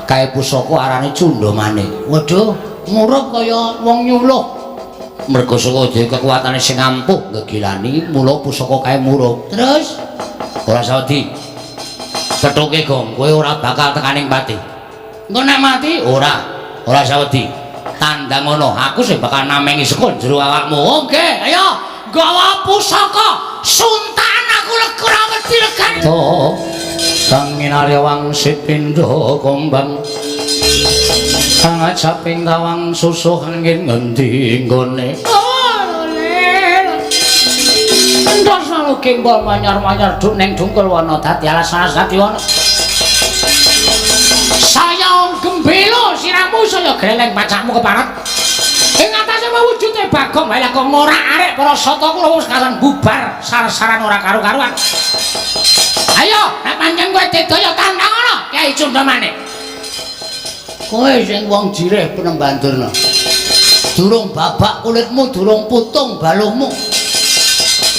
Kae pusaka arane Cundamane. Waduh, murup kaya wong nyuluh. Merga saka dhewe kekuatane sing ampuh ngegilani, mula pusaka kae murup. Terus ora sawedi. Pethuke gong, kowe ora bakal tekaning pati. Engko nek mati ora, ora sawedi. Tandang ngono, aku sing bakal namengi saka jero awakmu. Oke, ayo gawa pusaka suntakan aku lega wedi legan. To kang nginarya wangsit pindha kombang. Kang ajaping tawang susuh angin ngendi nggone. Oh, lel. Entos lalu gembol manyar-manyar duk ning dungkul wana dadi alas-alas dadi wana. Saya gembelo siramu saya greleng pacakmu keparat. Ing atase mewujude Bagong wae kok ngorak-arik para sata kula wis kasan bubar sar-saran ora karu-karuan. Ayo, nek pancen kowe digdaya tantang ana Kyai Cundamane. Kowe sing wong jirih Penemban Durna. Durung babak kulitmu, durung putung balungmu.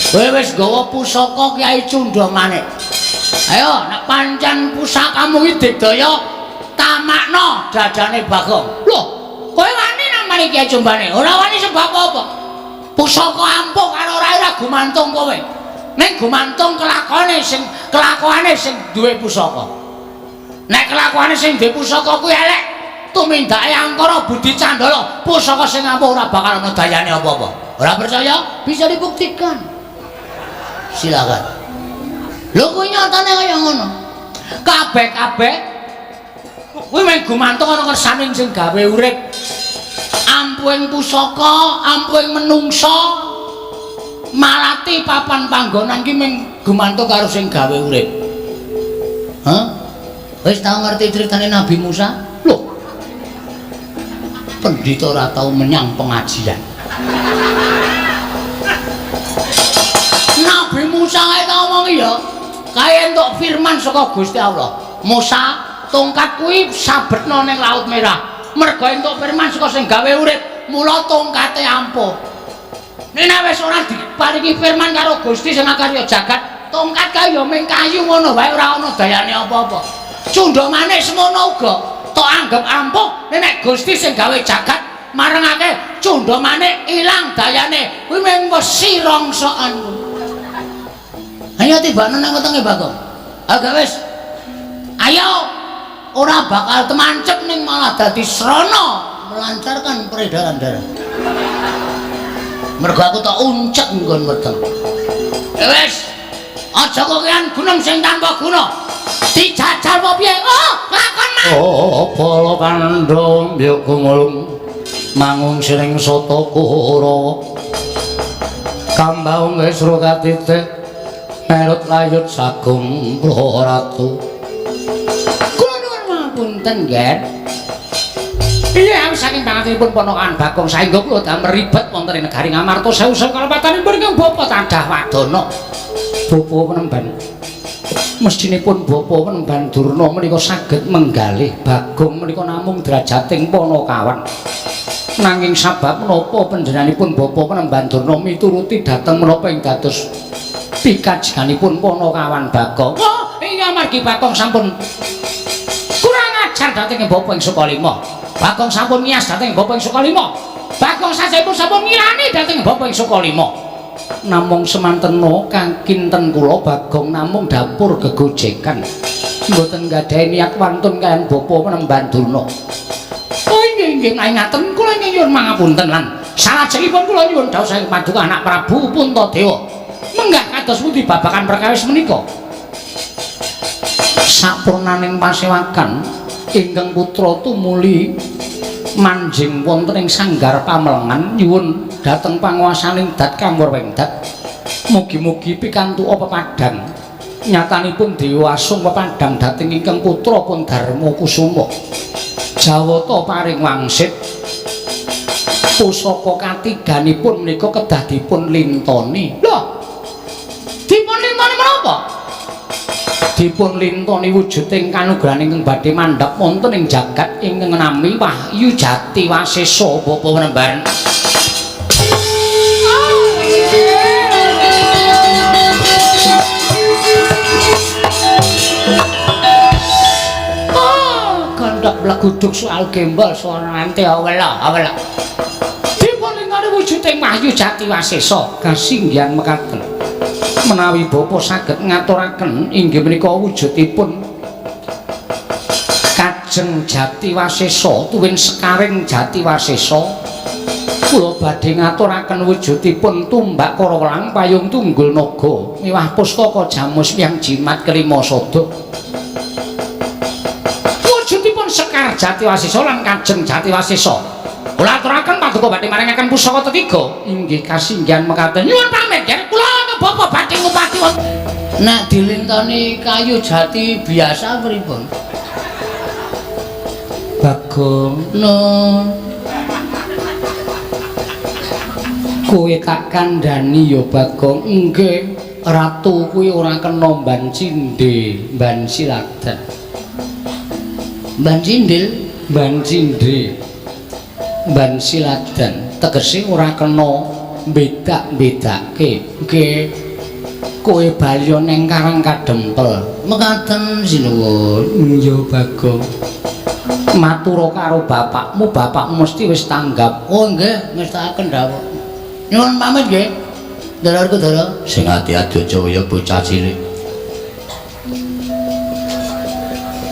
Kowe wis nggawa pusaka Kyai Cundamane. Ayo, nek pancen pusakamu iki digdaya, tamakno dadane Bagong. Loh, kowe wani namani Kyai Cundamane? Ora wani sebab apa? Pusaka ampuh karo ora ora gumantung kowe. Ning gumantung kelakone sing duwe pusaka. Nek kelakuane sing duwe pusaka kuwi elek, tumindake angkara budi candala, pusaka sing ampuh ora bakal ana dayane apa-apa. Ora percaya? Bisa dibuktikan. Silakan. Lho kuwi nyatane kaya ngono. Kabeh-kabeh kuwi mung gumantung ana kersane sing gawe urip. Ampuhing pusaka, ampuhing menungsa, malati papan panggonan ki mung gumantung karo sing gawe urip. Hah? Wis tau ngerti critane Nabi Musa? Loh. Pendhita ora tau menyang pengajian. Nabi Musa kae tau ngomong ya, kae entuk firman saka Gusti Allah. Musa, tongkat kuwi sabetno ning Laut Merah. Mergo entuk firman saka sing gawe urip, mula tongkate ampuh. Nek wis ora diparingi firman karo Gusti sing akarya jagat, tongkat kae ya mung kayu ngono wae ora ana dayane apa-apa. Cundha manik semono uga tok anggep ampuh, nek Gusti sing gawe jagat marengake cundha manik ilang dayane, kuwi mung wesi rongsokan. Ayo tibakno nang wetenge Bagong. Agak wis. Ayo, ora bakal temancep ning malah dadi srana melancarkan peredaran darah. Mergo aku tak uncek nggon weteng. Wis, aja kokean gunung sing tanpa guna. Dijajal apa piye? Oh, lakon mah. Oh, bala Pandhawa mbyuk gumulung mangung siring sata Kurawa. Kambaung wis katitik merut layut sagung ratu. Kula nuwun ngapunten, Nger. Iya, saking pangatinipun ponakan Bagong saengga kula damel ribet wonten ing negari Ngamarta sewu-sewu kalepatanipun ingkang bapa tadah wadana. Bapa Penemban. Mestinipun Bapa Penemban Durna menika saged menggalih Bagong menika namung drajating panakawan. Nanging sabab menapa panjenenganipun Bapa Penemban Durna mituruti dhateng menapa ing dados pikajenganipun panakawan Bagong. Oh, iya margi Bagong sampun kurang ajar dhateng Bapa ing Sukalima. Bagong sampun ngiyas dhateng Bapa ing Sukalima. Bagong sajipun sampun ngilani dhateng Bapa ing Sukalima. Namung semantena kang kinten kula Bagong namung dapur gegojekan. Mboten nggadahi niat wantun kaliyan Bapa Penemban Durna. Oh inggih inggih ngaten kula ingkang nyuwun mangapunten lan salajengipun kula nyuwun dawuh saking paduka anak Prabu Puntadewa. Menggah kados pundi babagan perkawis menika? Sapurnaning pasewakan ingkang putra tumuli manjing wonten ing sanggar pamelengan nyuwun dhateng panguwasaning Dat Kangwar Wengdat. Mugi-mugi pikantuk pepadang. Nyatanipun Dewa Asung pepadang dhateng ingkang putra pun Darma Kusuma. Jawata paring wangsit pusaka katiganipun menika kedah dipun lintoni. Lho, dipun lintoni menapa? Dipun lintoni wujuding kanugrahan ingkang badhe mandhap wonten ing jagat ingkang nami Wahyu Jati Wasesa Bapa Penemban. Oh, gondok bleguduk soal gembol suarane awela awela. Dipun lintoni wujuding Wahyu Jati Wasesa kasinggihan mekaten. Menawi bapa saged ngaturaken inggih menika wujudipun Kajeng Jati Wasesa tuwin sekaring Jati Wasesa, kula badhe ngaturaken wujudipun tumbak karawelang payung tunggul naga miwah pustaka jamus yang jimat kelima sada. Wujudipun Sekar Jati Wasesa lan Kajeng Jati Wasesa. Kula aturaken paduka badhe maringaken pusaka tetiga. Inggih kasinggihan mekaten. Nyuwun pamit yen kula bapak badhe ngupati wonten. Nek dilintoni kayu jati biasa pripun? Bagong, nun kowe tak kandhani ya Bagong. Nggih. Ratu kuwi ora kena mban cindhe, mban siladan. Mban cindil, mban cindhe. Mban siladan tegese ora kena bedak-bedake. Nggih. Kowe bali ning Karang Kadempel. Mekaten sinuwun. Iya, Bagong. Matura karo bapakmu, bapakmu mesti wis tanggap. Oh nggih, ngestakaken dawuh. Nyuwun pamit nggih. Ndherarku Ndara. Sing ati-ati aja kaya bocah cilik.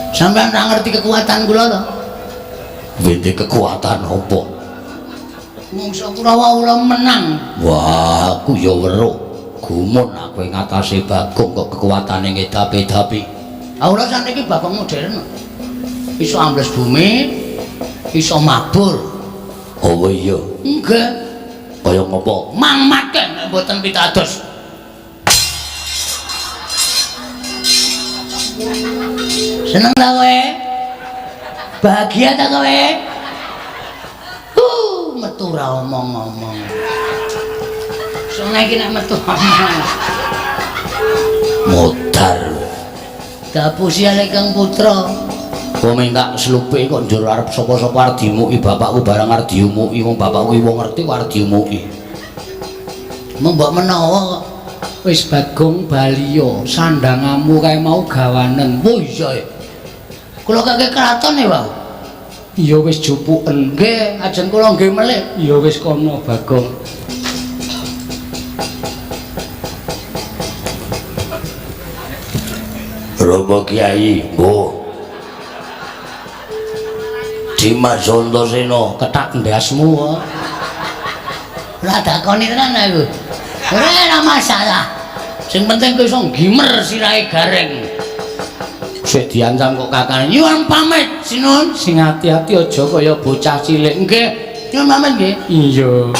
Sampeyan ora ngerti kekuatan kula to? Wende kekuatan apa? Mungsa Kurawa kula menang. Wah, aku ya weruh. Gumun aku ing atase Bagong kok kekuatane ngedapi-dapi. Ah ora saniki Bagong modern. Iso ambles bumi, iso mabur. Oh iya. Nggih. Kaya ngopo? Mangmatke nek mboten pitados. Seneng ta kowe? Bahagia ta kowe? Metu ra omong-omong. Sone iki nek metu omong. Modar. Dapusi Kang Putra. Kowe minta slupe kok njur arep sapa-sapa arep dimuki bapakku barang arep diumuki wong bapakku wong ngerti kok arep diumuki. Mbok menawa kok. Wis Bagong baliya, sandangamu kae mau gawanen. Oh iya. Kula kakek kraton e, Pak. Ya wis jupuken. Nggih, ajeng kula nggih melih. Ya wis kono Bagong. Romo Kiai, mbuh. Dimas Antasena kethak ndasmu kok. Ora dakoni tenan aku. Ora masalah. Sing penting kowe iso ngimer sirahe Gareng. Sik diancam kok kakane. Nyuwun pamit, Sinun. Sing ati-ati aja kaya bocah cilik. Nggih. Nyuwun pamit nggih. Iya.